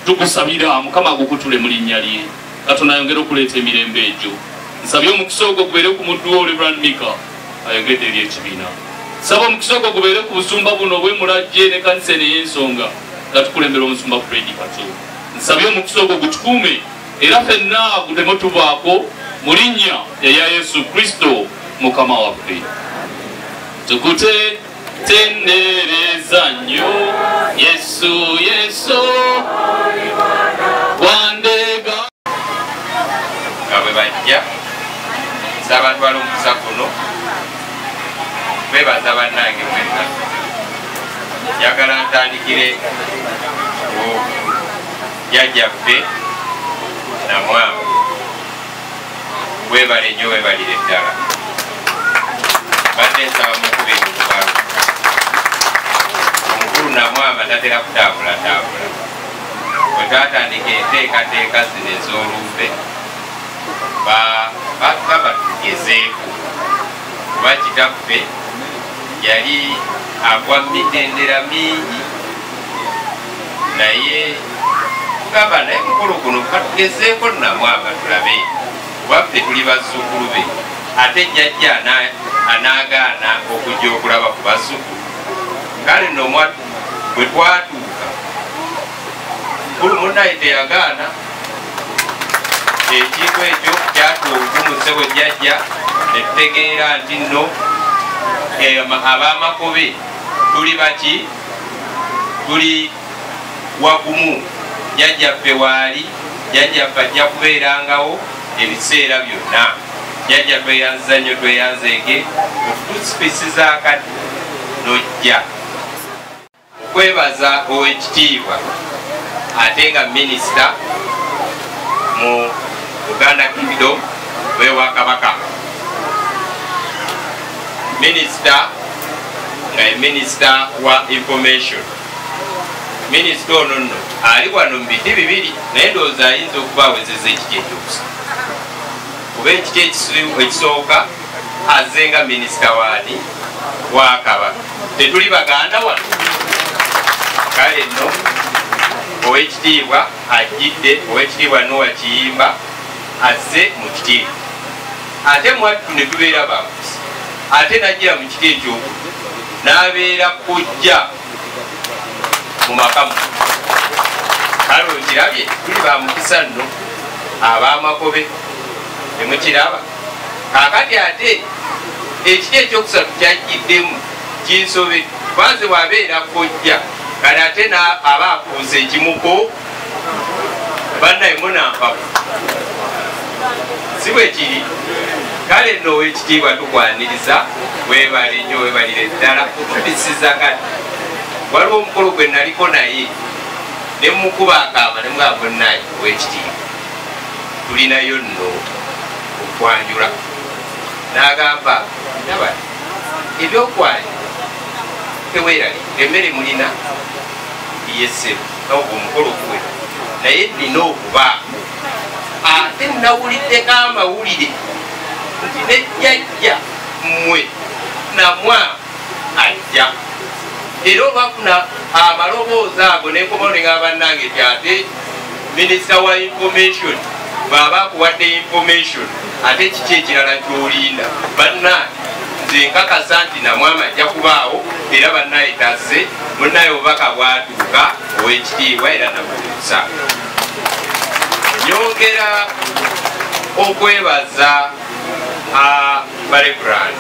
tugusabira Mukama agukutule mu linnya lye. Katonda ayongere okuleeta emirembe egyo. Nsabye omukisa ogwo gubeere ku muddu wo Reverend Mika ayogedde eri ekibiina. Nsaba omukisa ogwo gubeere ku busumba buno obw'emulajje n'ekkanisa eno ey'ensonga nga tukulembera omusumba Fred Kato. Nsabye omukisa ogwo gutukuume era ffenna guteme tuvaako mu linnya erya Yesu Kristo Mukama waffe. Tukute tendereza nnyo Yesu, Yesu wandega. Nga bwe bajja, nsaba ntwala omukisa guno kwebaza bannange mwenna. Njagala ntandikire ku jjajjaffe Namwama. Weebale nnyo, weebalire ddala. Badde nsaba mukubiri olugalo. Omukulu Namwama tatera kutambulatambula. Bwe twatandika enteekateeka zino ez'olumbe, batugamba tugezeeko, kuba kitaffe yali agwa mitendera mingi, naye tugamba naye mukolo guno katugezeeko Namwama tulabe, kuba ffe tuli bazzukulu be, ate jjajja anaagaana okujja okulaba ku bazzukulu. Kale nno bwe twatuuka, mukulu munnaye teyagaana. Ekintu ekyo kyatuwa obugumu ssebo jjajja, ne tutegeera nti nno ab'amakobe tuli baki, tuli wagumu. Jjajjaffe waali, jjajjaffe ajja kubeerangawo ebiseera byonna. Jjajja tweyanziza nnyo, tweyanzeege okutusipisiza akadde n'ojja. Okwebaza ow'ekitiibwa ate nga minisita mu Buganda Kingdom w'Ewakabaka, minisita nga ye minisita wa information. Minisita ono nno ali wano mu biti bibiri, naye ndowooza ayinza okuba awezezza ekiti ekyokusatu, kuba ekiti ekisooka azze nga minisita waani wa Kabaka. Tetuli baganda wano? Kale nno Owekitiibwa ajjidde, Owekitiibwa Noah Kiyimba azze mu kiti, ate mwattu ne tubeera bakusi, ate n'ajjira mu kiti ekyokubiri n'abeera kojja mu maka muno. Kale okirabye, tuli ba mukisa nno ab'amakobe, temukiraba? Kaakati ate ekiti ekyokusatu kyajjiddemu kinsobe, kwanze bw'abeera kojja kale ate aba afuuse ekimuko bannaye munampaku, si bwe kiri? Kale nno Owekitiibwa tukwaniriza, weebale nnyo, weebalire ddala okutupisiza. Kati waliwo omukolo gwe naliko naye ne mukuba akaama ne mugamba, munnaye Owekitiibwa tulinayo nno okwanjula, n'agamba ndaba ebyokwanjula teweeraliikira, emmere mulina yessebo ogwo omukolo guwera, naye nnina okubaako. Ate nawuliddeko amawulire nti ne jjajja mmwe namwa ajja, era olwafuna amaloboozi ago nenkomawo ne ngamba bannange nti ate minisita wa information bw'aba akuwadde information, ate kiki ekirala ky'olinda? Bannange, nze nkakasa nti namwama ajja kubaawo, era bannaye tazze, munnaye obubaka bwatuuka Owekitiibwa era nabutuusa. Nyongera okwebaza bareverand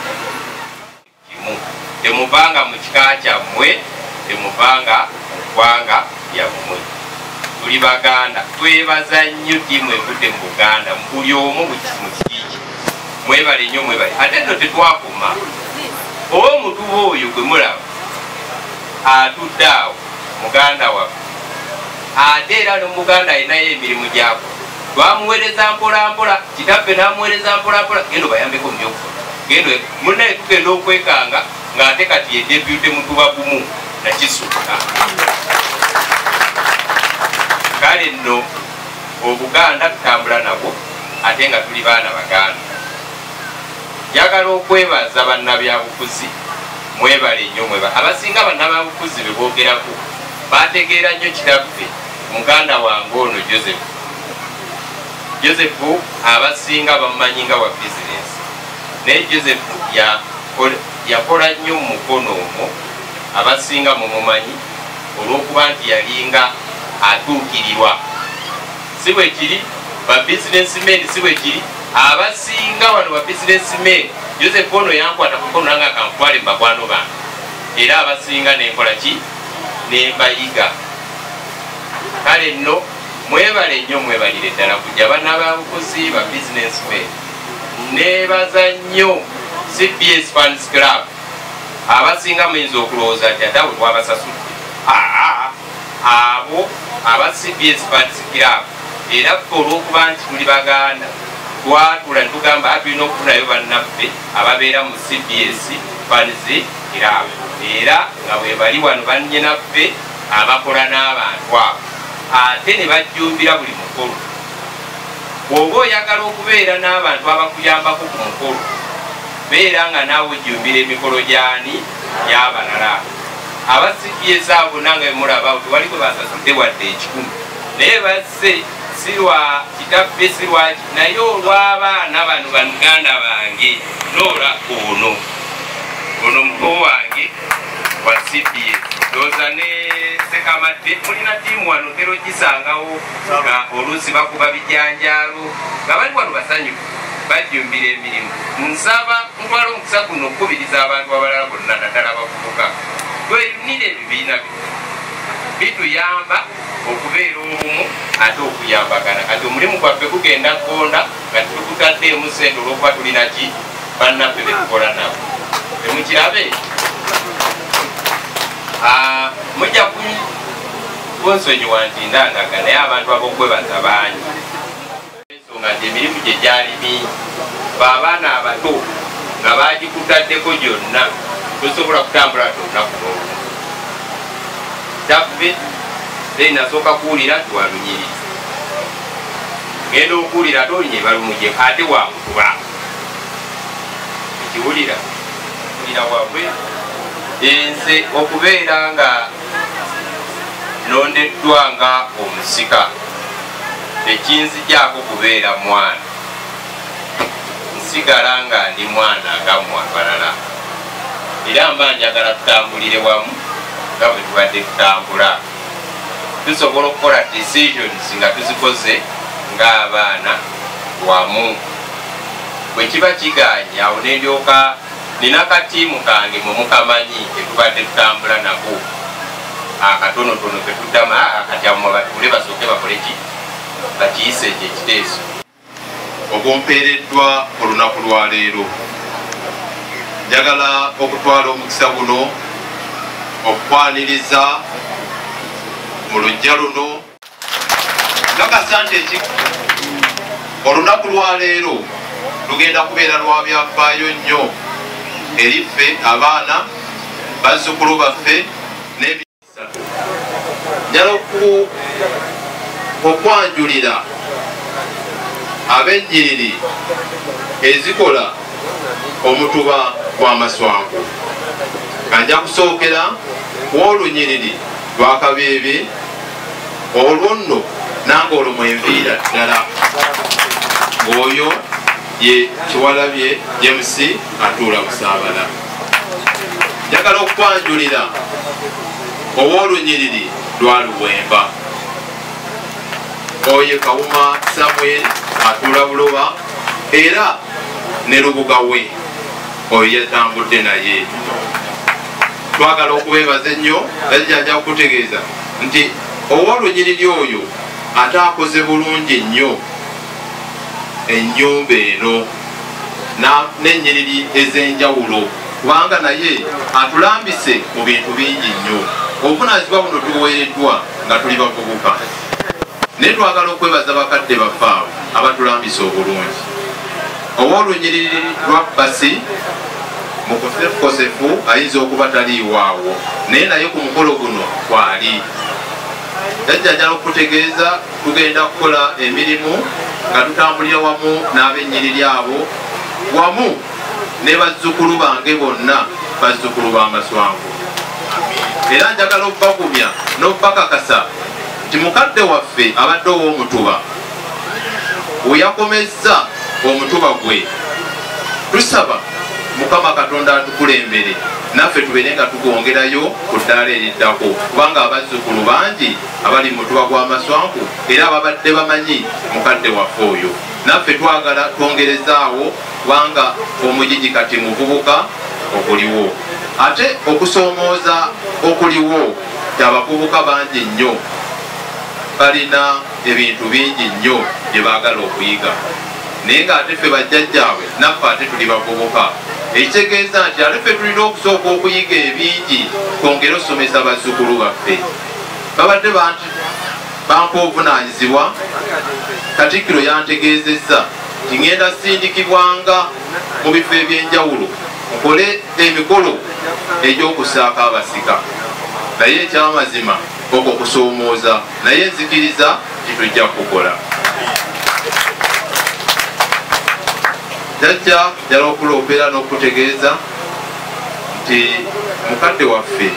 kimu, temuvanga mu kika kyammwe, temuvanga mu ggwanga lyammwe, tuli Baganda. Twebaza nnyo ttiimu evudde mu Buganda, buli omu mu kiti, mwebale nnyo, mwebale. Ate nno tetwakoma, oba omutuba oyo gwe mulaba atudde awo muganda waffe, ate era nomuganda alinayo emirimu gyako, twamuweereza mpolampola, kitaffe n'amuweereza mpolampola, genda obayambeko mu byokukola, genda munnaye. Tugenda okwekanga ng'ate kati ye deputy mutuba gumu nakisukka. Kale nno Obuganda tutambula nabwo, ate nga tuli baana Baganda. Njagala okwebaza bannabyabufuzi, mwebale nnyo, mwebale. Abasinga bannabyabufuzi be boogerako bategeera nnyo kitaffe muganda wange ono Joseph. Joseph abasinga bamumanyi nga wa bizinesi, naye Joseph yakola nnyo mu mukono omwo. Abasinga mumumanyi olw'okuba nti yalinga atuukirirwa, si bwe kiri? Ba businessmen, si bwe kiri? Abasinga wano ba businessmen. Joseph ono yankwata kukono nange akankwale mu bakwano bange, era abasinga nenkola ki, nembayiga. Kale nno mwebale nnyo, mwebalire ddala kujja bannababufuzi, ba businessmen. Nebaza nnyo CBS Fans Club. Abasinga muyinza okulowooza nti ate abo twabasasudde. Aa, abo aba CBS Fans Club, era ffe olw'okuba nti tuli Baganda, twatula netugamba tulina okufunayo bannaffe ababeera mu CBS Fans Club, era nga bwe bali wano bannyinaffe abakola n'abantu abo, ate ne bajjumbira buli mukolo. Bw'oba oyagala okubeera n'abantu abakuyambako ku mukolo, beera nga naawe ojjumbira emikolo gyani gy'abalala. Aba CBS abo bonna nga bemulaba, tewali gwe basasudde wadde 100, naye bazze si lwa kitaffe, si lwaki, naye olw'abaana bano baganda bange. Noola ono, ono muto wange wa CBS, ndowooza ne Sekamadde mulina ttiimu wano, ntera ogisangawo nga oluusi bakuba bijanjaalo nga bali wano basanyufu, bajjumbira emirimu. Nsaba ntwala omukisa guno okukubiriza abantu abalala bonna, naddala abavubuka, tweyunire ebibiina bino, bituyamba okubeera obumu ate okuyambagana. Kati omulimu gwaffe gugenda kugonda nga tetukutaddeemu sente, olwokuba tulina ki, bannaffe betukola nabo. Temukirabe? Mujja kunsonyiwa nti ndangaga, naye abantu ab'okwebaza bangi, ensonga nti emirimu gye gyali mingi, baabaana abato nga bagikutaddeko gyonna, tosobola kutambula ate olunaku n'olumu. Taffe then nasooka kuwulira nti walunyiriri, ngenda okuwulira ate olunye balumujeko, ate wamutuba ekiwulira wulira wabwe. Nze okubeera nga Nondeddwa nga omusika, tekinzigyako kubeera mwana, nsigala nga ndi mwana nga mmwe abalala, era mba njagala tutambulire wamu nga bwe tubadde tutambula. Tusobola okukola decisions nga tuzikoze ng'abaana wamu. Bwe kiba kiganye awo nendyoka nina katiimu kange mwe mukamanyi ketubadde tutambula nako akatonotono ketuddamu kati awo batuule basooke bakole ki bakiyise ekyo ekiteeso. Ogwompeereddwa olunaku lwa leero, njagala okutwala omukisa guno okukwaniriza mu luggya luno. Nkakasa nti olunaku lwa leero lugenda kubeera lwa byafaayo nnyo eri ffe abaana, bazzukulu baffe n'ebisatu. Njagala okwanjulira ab'ennyiriri ezikola omutuba gw'Amaswanku, nga nja kusookera w'olunyiriri lwa Kabiibi, olwo nno nange olwo mwenviira ddala, ng'oyo ye Kiwalabye James atuula Busaabala. Njagala okwanjulira ow'olunyiriri lwa Luwemba, oye Kawuma Samuel atuula Buloba era ne Lubuga we oyo yatambudde naye. Twagala okubeebaza ennyo, era nja kukutegeeza nti ow'olunyiriri oyo ate akoze bulungi nnyo ennyumba eno n'ennyiriri ez'enjawulo, kubanga naye atulambise mu bintu bingi nnyo. Obuvunaanyizibwa buno tubuweereddwa nga tuli bavubuka, naye twagala okwebaza bakadde baffe abo abatulambise obulungi. Ow'olunyiriri lwa Bbasi mukosefu ayinza okuba taliiwaawo, naye naye ku mukolo guno kwali. Jjajja njagala okutegeeza tugenda kukola emirimu nga tutambulira wamu n'ab'ennyiriri abo, wamu ne bazzukulu bange bonna, bazzukulu b'Amaswanku. Era njagala okubagumya n'okubakakasa nti mukadde waffe abadde ow'omutuba we yakomezza omutuba gwe, tusaba Mukama Katonda atukulembere naffe tubeere nga tugwongerayo ku ddaala eriddako, kubanga abazzukulu bangi abali mu mutuba gw'Amaswanku era ababadde bamanyi mukadde waffe oyo. Naffe twagala twongerezaawo, kubanga omugigi kati muvubuka okuliwo, ate okusoomooza okuliwo nti abavubuka bangi nnyo balina ebintu bingi nnyo bye baagala okuyiga, naye ng'ate ffe bajjajjaabwe naffe ate tuli bavubuka, ekitegeeza nti ate ffe tulina okusooka okuyiga ebingi twongere okusomesa bazzukulu baffe. Babadde bampa obuvunaanyizibwa, Katikkiro yantegeezezza nti ngenda sindikibwanga mu bifo eby'enjawulo nkole emikolo egy'okusaako abasika, naye ekyamazima okwo kusoomooza, naye nzikiriza nti tujja kukola. Jjajja njagala okuloopera n'okutegeeza nti mukadde waffe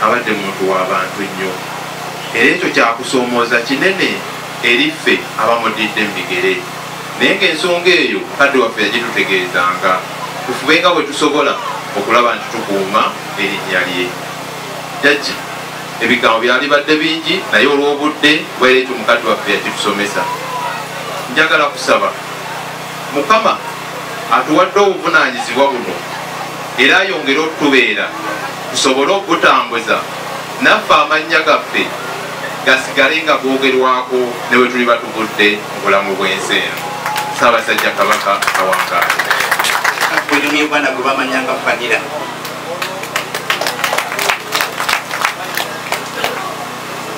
abadde muntu w'abantu nnyo, era ekyo kyakusoomooza kinene eri ffe abamudidde mu bigere, naye ng'ensonga eyo mukadde waffe yagitutegeezanga tufube nga bwe tusobola okulaba nti tukuuma erinnya lye. Jjajja ebigambo byalibadde bingi, naye olw'obudde kubeera ekyo mukadde waffe yakitusomesa. Njagala kusaba Mukama atuwadde obuvunaanyizibwa buno era ayongere okutubeera tusobole okubutambuza, naffe amannya gaffe gasigale nga googerwako ne bwe tuliba tuvudde mu bulamu bw'ensi eno. Ssaabasajja Kabaka awangaale. Mu Uganda gwe bamanyanga Vanilla.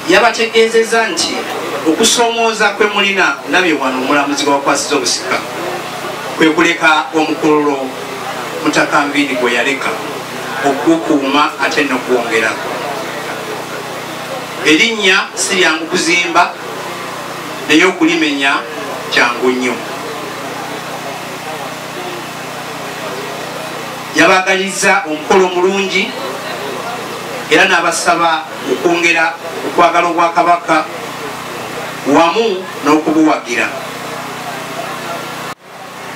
Yabategeezezza nti okusoomooza kwe mulina ndabye wano omulamuzi gwe wakwasiza obusika kwe kuleka omukululo Mutaka Nviiri gwe yaleka okugukuuma ate n'okwongerako. Erinnya si lyangu kuzimba, naye okulimenya kyangu nnyo. Yabaagalizza omukolo omulungi Era n'abasaba okwongera okwagala Obwakabaka wamu n'okubuwagira.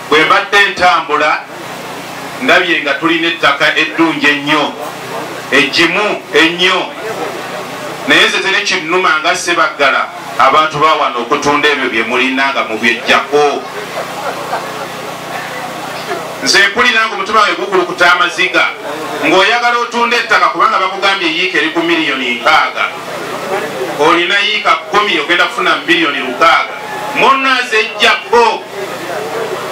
Bwe mbadde ntambula ndabye nga tulina ettaka eddungi ennyo, eggimu ennyo, naye nze teri kinnuma nga Ssebaggala abantu ba wano okutunda ebyo bye mulina nga mubyejjako. Nze mpulira nga omutima gwe gukulukuta amaziga ng'oyagala otunda ettaka kubanga bakugambye yiika eri ku 60 million, olina yiika 10 ogenda kufuna 600 million. Munnaazejjako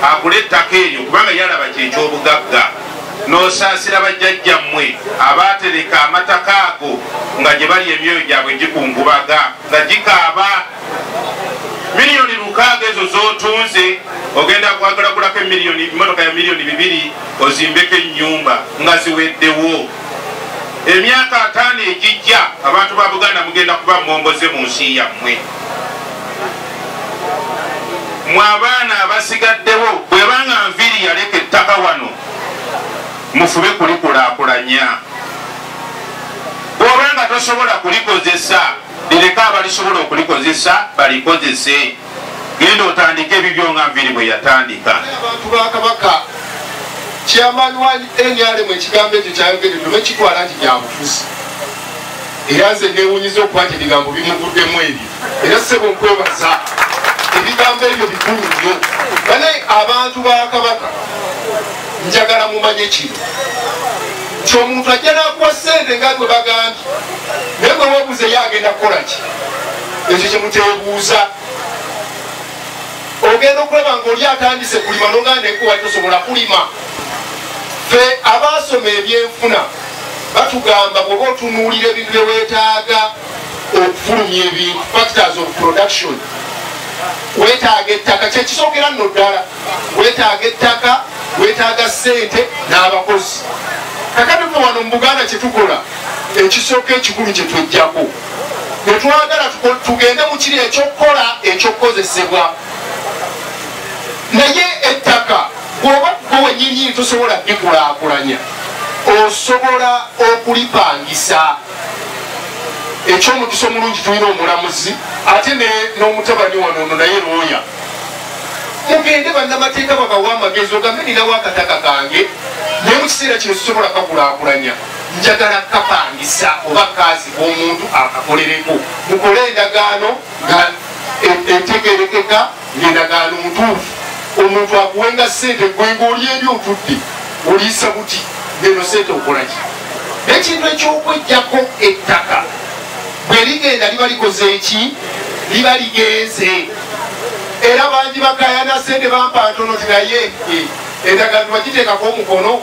agula ettaka eryo kubanga yalaba kyekyobugagga. N'osaasira bajjajjammwe abaatereka amataka ago nga gye bali emyoyo gyabwe gikungubaga nga gikaaba. 6 million ezo z'otunze ogenda kwagalagulako emmotoka ya 2 million ozimbeko ennyumba nga ziweddewo. Emyaka 5 egijja abantu ba Buganda mugenda kuba mwongoze mu nsi yammwe. Mwe abaana abasigaddewo bwebanga Nviiri yaleka ettaka wano mufube kulikulaakulanya. Bw'obanga tosobola kulikozesa lireka abalisobola okulikozesa balikozese. Genda otandike ebibyo nga Nviiri bwe yatandika. Abantu ba Kabaka, chairman wa NRM ekigambo ekyo kyayogedde temukitwala nti byabufuzi, era nze neewunyiza okuba nti ebigambo bimuvuddemu ebyo. Era ssebo nkwebaza, ebigambo ebyo bikulu nnyo. Bane abantu ba Kabaka, njagala mumanye kino nti omuntu ajja n'akuwa ssente nga gwe bagambye, naye gwe weebuuze ye agenda kukola ki? Ekyo kye muteebuuza. Ogenda okulaba ng'oli atandise kulima n'ogamba nekuwa tosobola kulima. Ffe abaasoma ebyenfuna batugamba bw'oba otunuulira ebintu bye weetaaga okufulumya ebintu, factors of production, weetaaga ettaka, kyekisookera nno ddala. Weetaaga ettaka, weetaaga ssente n'abakozi. Kakati ffe wano mu Buganda kye tukola ekisooka ekikulu kye tweggyako, ne twagala tugende mu kiri ekyokukola ekyokukozesebwa. Naye ettaka bw'oba gwe wennyini tosobola kulikulaakulanya, osobola okulipangisa. Ekyomukisa omulungi tulina omulamuzi ate n'omutabani wano ono naye looya. Mugende bannamateeka babawe amagezi, ogambe ninawo akataka kange naye mu kiseera kino sisobola kakulaakulanya, njagala kapangisa oba kaazika omuntu akakolereko. Mukole endagaano nga entegerekeka, ng'endagaano ntuufu. Omuntu akuwenga ssente gwe ng'oli eri otudde oliisa buti ng'eno ssente okola ki? N'ekintu ekyokweggyako ettaka bwe ligenda liba likoze eki? Liba ligenze. Era bangi bakayana ssente bampa ntono ti naye endagaano tewagiteekako omukono,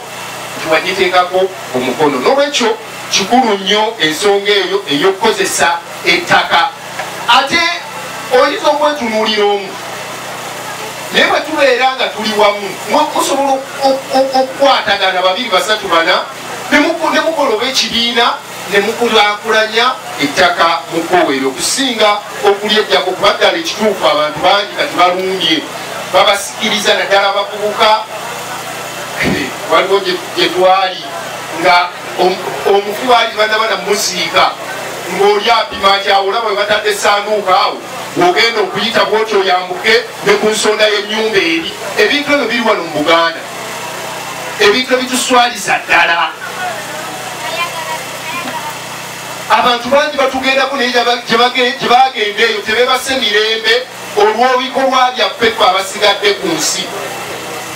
tewagiteekako omukono. N'olwekyo kikulu nnyo ensonga eyo ey'okukozesa ettaka. Ate oyinza okwetunuulira omu, naye bwe tubeera nga tuli wamu musobola okukwatagana 2, 3, 4 ne mukola oba ekibiina ne mukulaakulanya ettaka mu kkoweero okusinga okulyeggyako, kuba ddala ekituufu abantu bangi kati balumbye, babasikiriza naddala abavubuka. Waliwo gye twali nga omufu baali tebannaba namuziika, ng'oli apima nti awo olaba bwe batadde essanduuko awo ogenda okuyita bw'otyo oyambuke ne ku nsonda y'ennyumba eri. Ebintu ebyo biri wano mu Buganda, ebintu ebituswaliza ddala. Abantu bangi batugendako naye gye bagenda eyo tebeebase mirembe olw'ebikolwa byaffe ffe abasigadde ku nsi.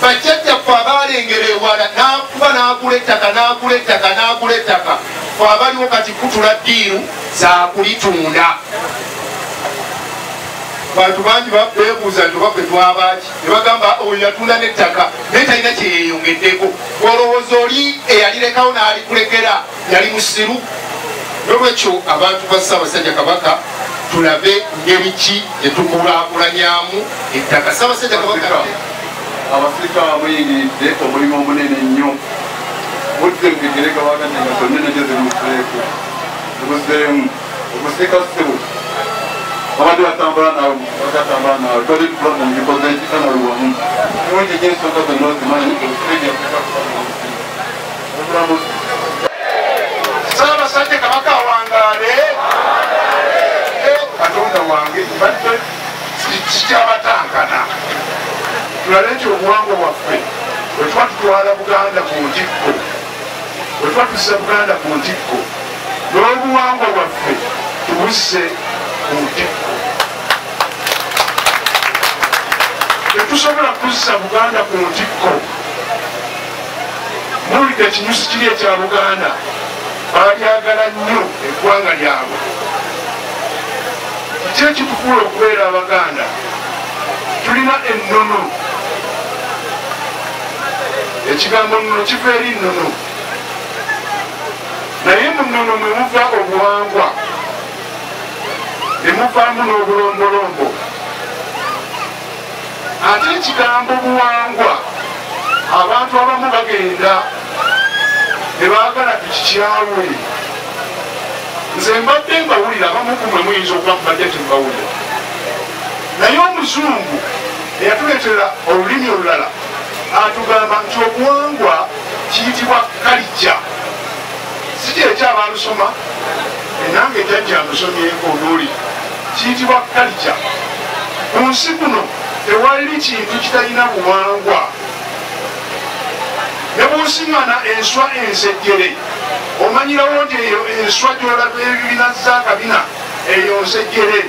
Bajjajjaffe abaalengera ewala n'akuba n'agula ettaka n'agula ettaka n'agula ettaka, ffe abaliwo kati kutula ddiiru za kulitunda. Bantu bangi beebuuza nti oba ffe twabaaki, ne bagamba oyo yatunda n'ettaka naye talina kye yeeyongeddeko. Olowooza oli eyalirekawo n'alikulekera yali musiru? N'olwekyo abantu ba Ssaabasajja Kabaka tulabe ngeri ki gye tukulaakulanyamu ettaka. Ssaabasajja Kabaka, Abasirika bamuyingiridde omulimu omunene ennyo. Mudde mugegere kabaganye nga zonna ennyo zimuzeeko zimuzeemu okusika ssebo babadde batambula naawe bagatambula naawe toli gikoze ekitana luwamu nungi nnyo ensonga zonna ozimanyi omusajja. Ssaabasajja Kabaka. tuba tutwala Buganda ku ntikko, bwe tuba tuzza Buganda ku ntikko, n'obuwangwa bwaffe tubuzze ku ntikko. Tetusobola kuzza Buganda ku ntikko. Muwulidde ekinyusi kiri ekya Buganda, baalyagala nnyo eggwanga lyabwe. Kiki ekitufuula okubeera Abaganda? Tulina ennono. Ekigambo nnono kiva eri nnono, naye mu nnono mwe muva obuwangwa, ne muvaamu n'obulombolombo. Ate ekigambo buwangwa abantu abamu bagenda ne baagala tukikyawe. Nze mbadde mbawulira, abamu ku mmwe muyinza okuba mubadde temubawulira, naye omuzungu eyatuleetera olulimi olulala atugamba nti obuwangwa kiyitibwa kalijja. Si kyekyo abaalusoma, enange jjajja amusomyeko n'oli, kiyitibwa kalijja. Ku nsi kuno tewali kintu kitalina buwangwa. Ne bw'osiŋŋana enswa ensejjere, omanyirawo nti eyo enswa gy'olaba ebibina z'akabina eyo nsejjere.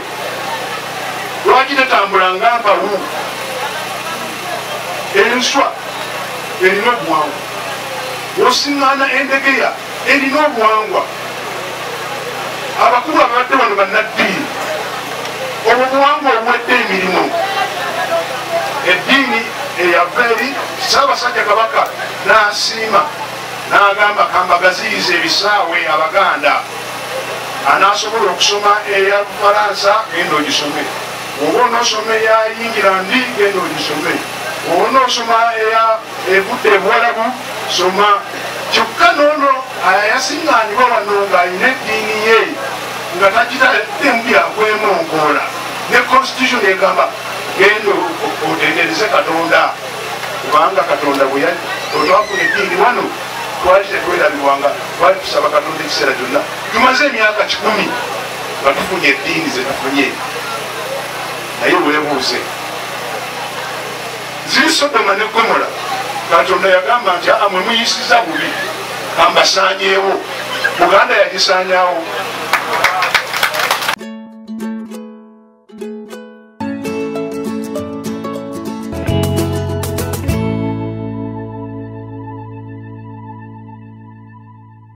Lwaki tetambula nga mpawu? Enswa erina obuwangwa. Bw'osiŋŋana endegeya erina obuwangwa. Abakulu ababadde wano bannaddiini, obwo buwangwa obuwedde emirimu. Eddiini eyava eri Ssaabasajja Kabaka n'asiima n'agamba kambagaziyiza ebisaawe Abaganda. Anaasobola okusoma eya Bufalansa, genda ogisome. Oba onoosoma eya Yingirandi, genda ogisome. Oba onoosoma eya evudde Ebuwalabu, soma. Kyokka n'ono ayasiŋŋaanibwa wano ng'alina eddiini ye nga tagitaddemu byakwemonkoola, ne constitution egamba genda otendereze Katonda, kubanga Katonda bwe twafuna eddiini wano twali tetwerabirwanga, twali tusaba Katonda ekiseera kyonna. Tumaze emyaka 100 nga tufunye eddiini ze tufunye, naye weebuuze ziri Sodoma ne Gomora. Katonda yagamba nti aa mwe muyisiza bubi, kambasaanyeewo. Buganda yagisaanyaawo.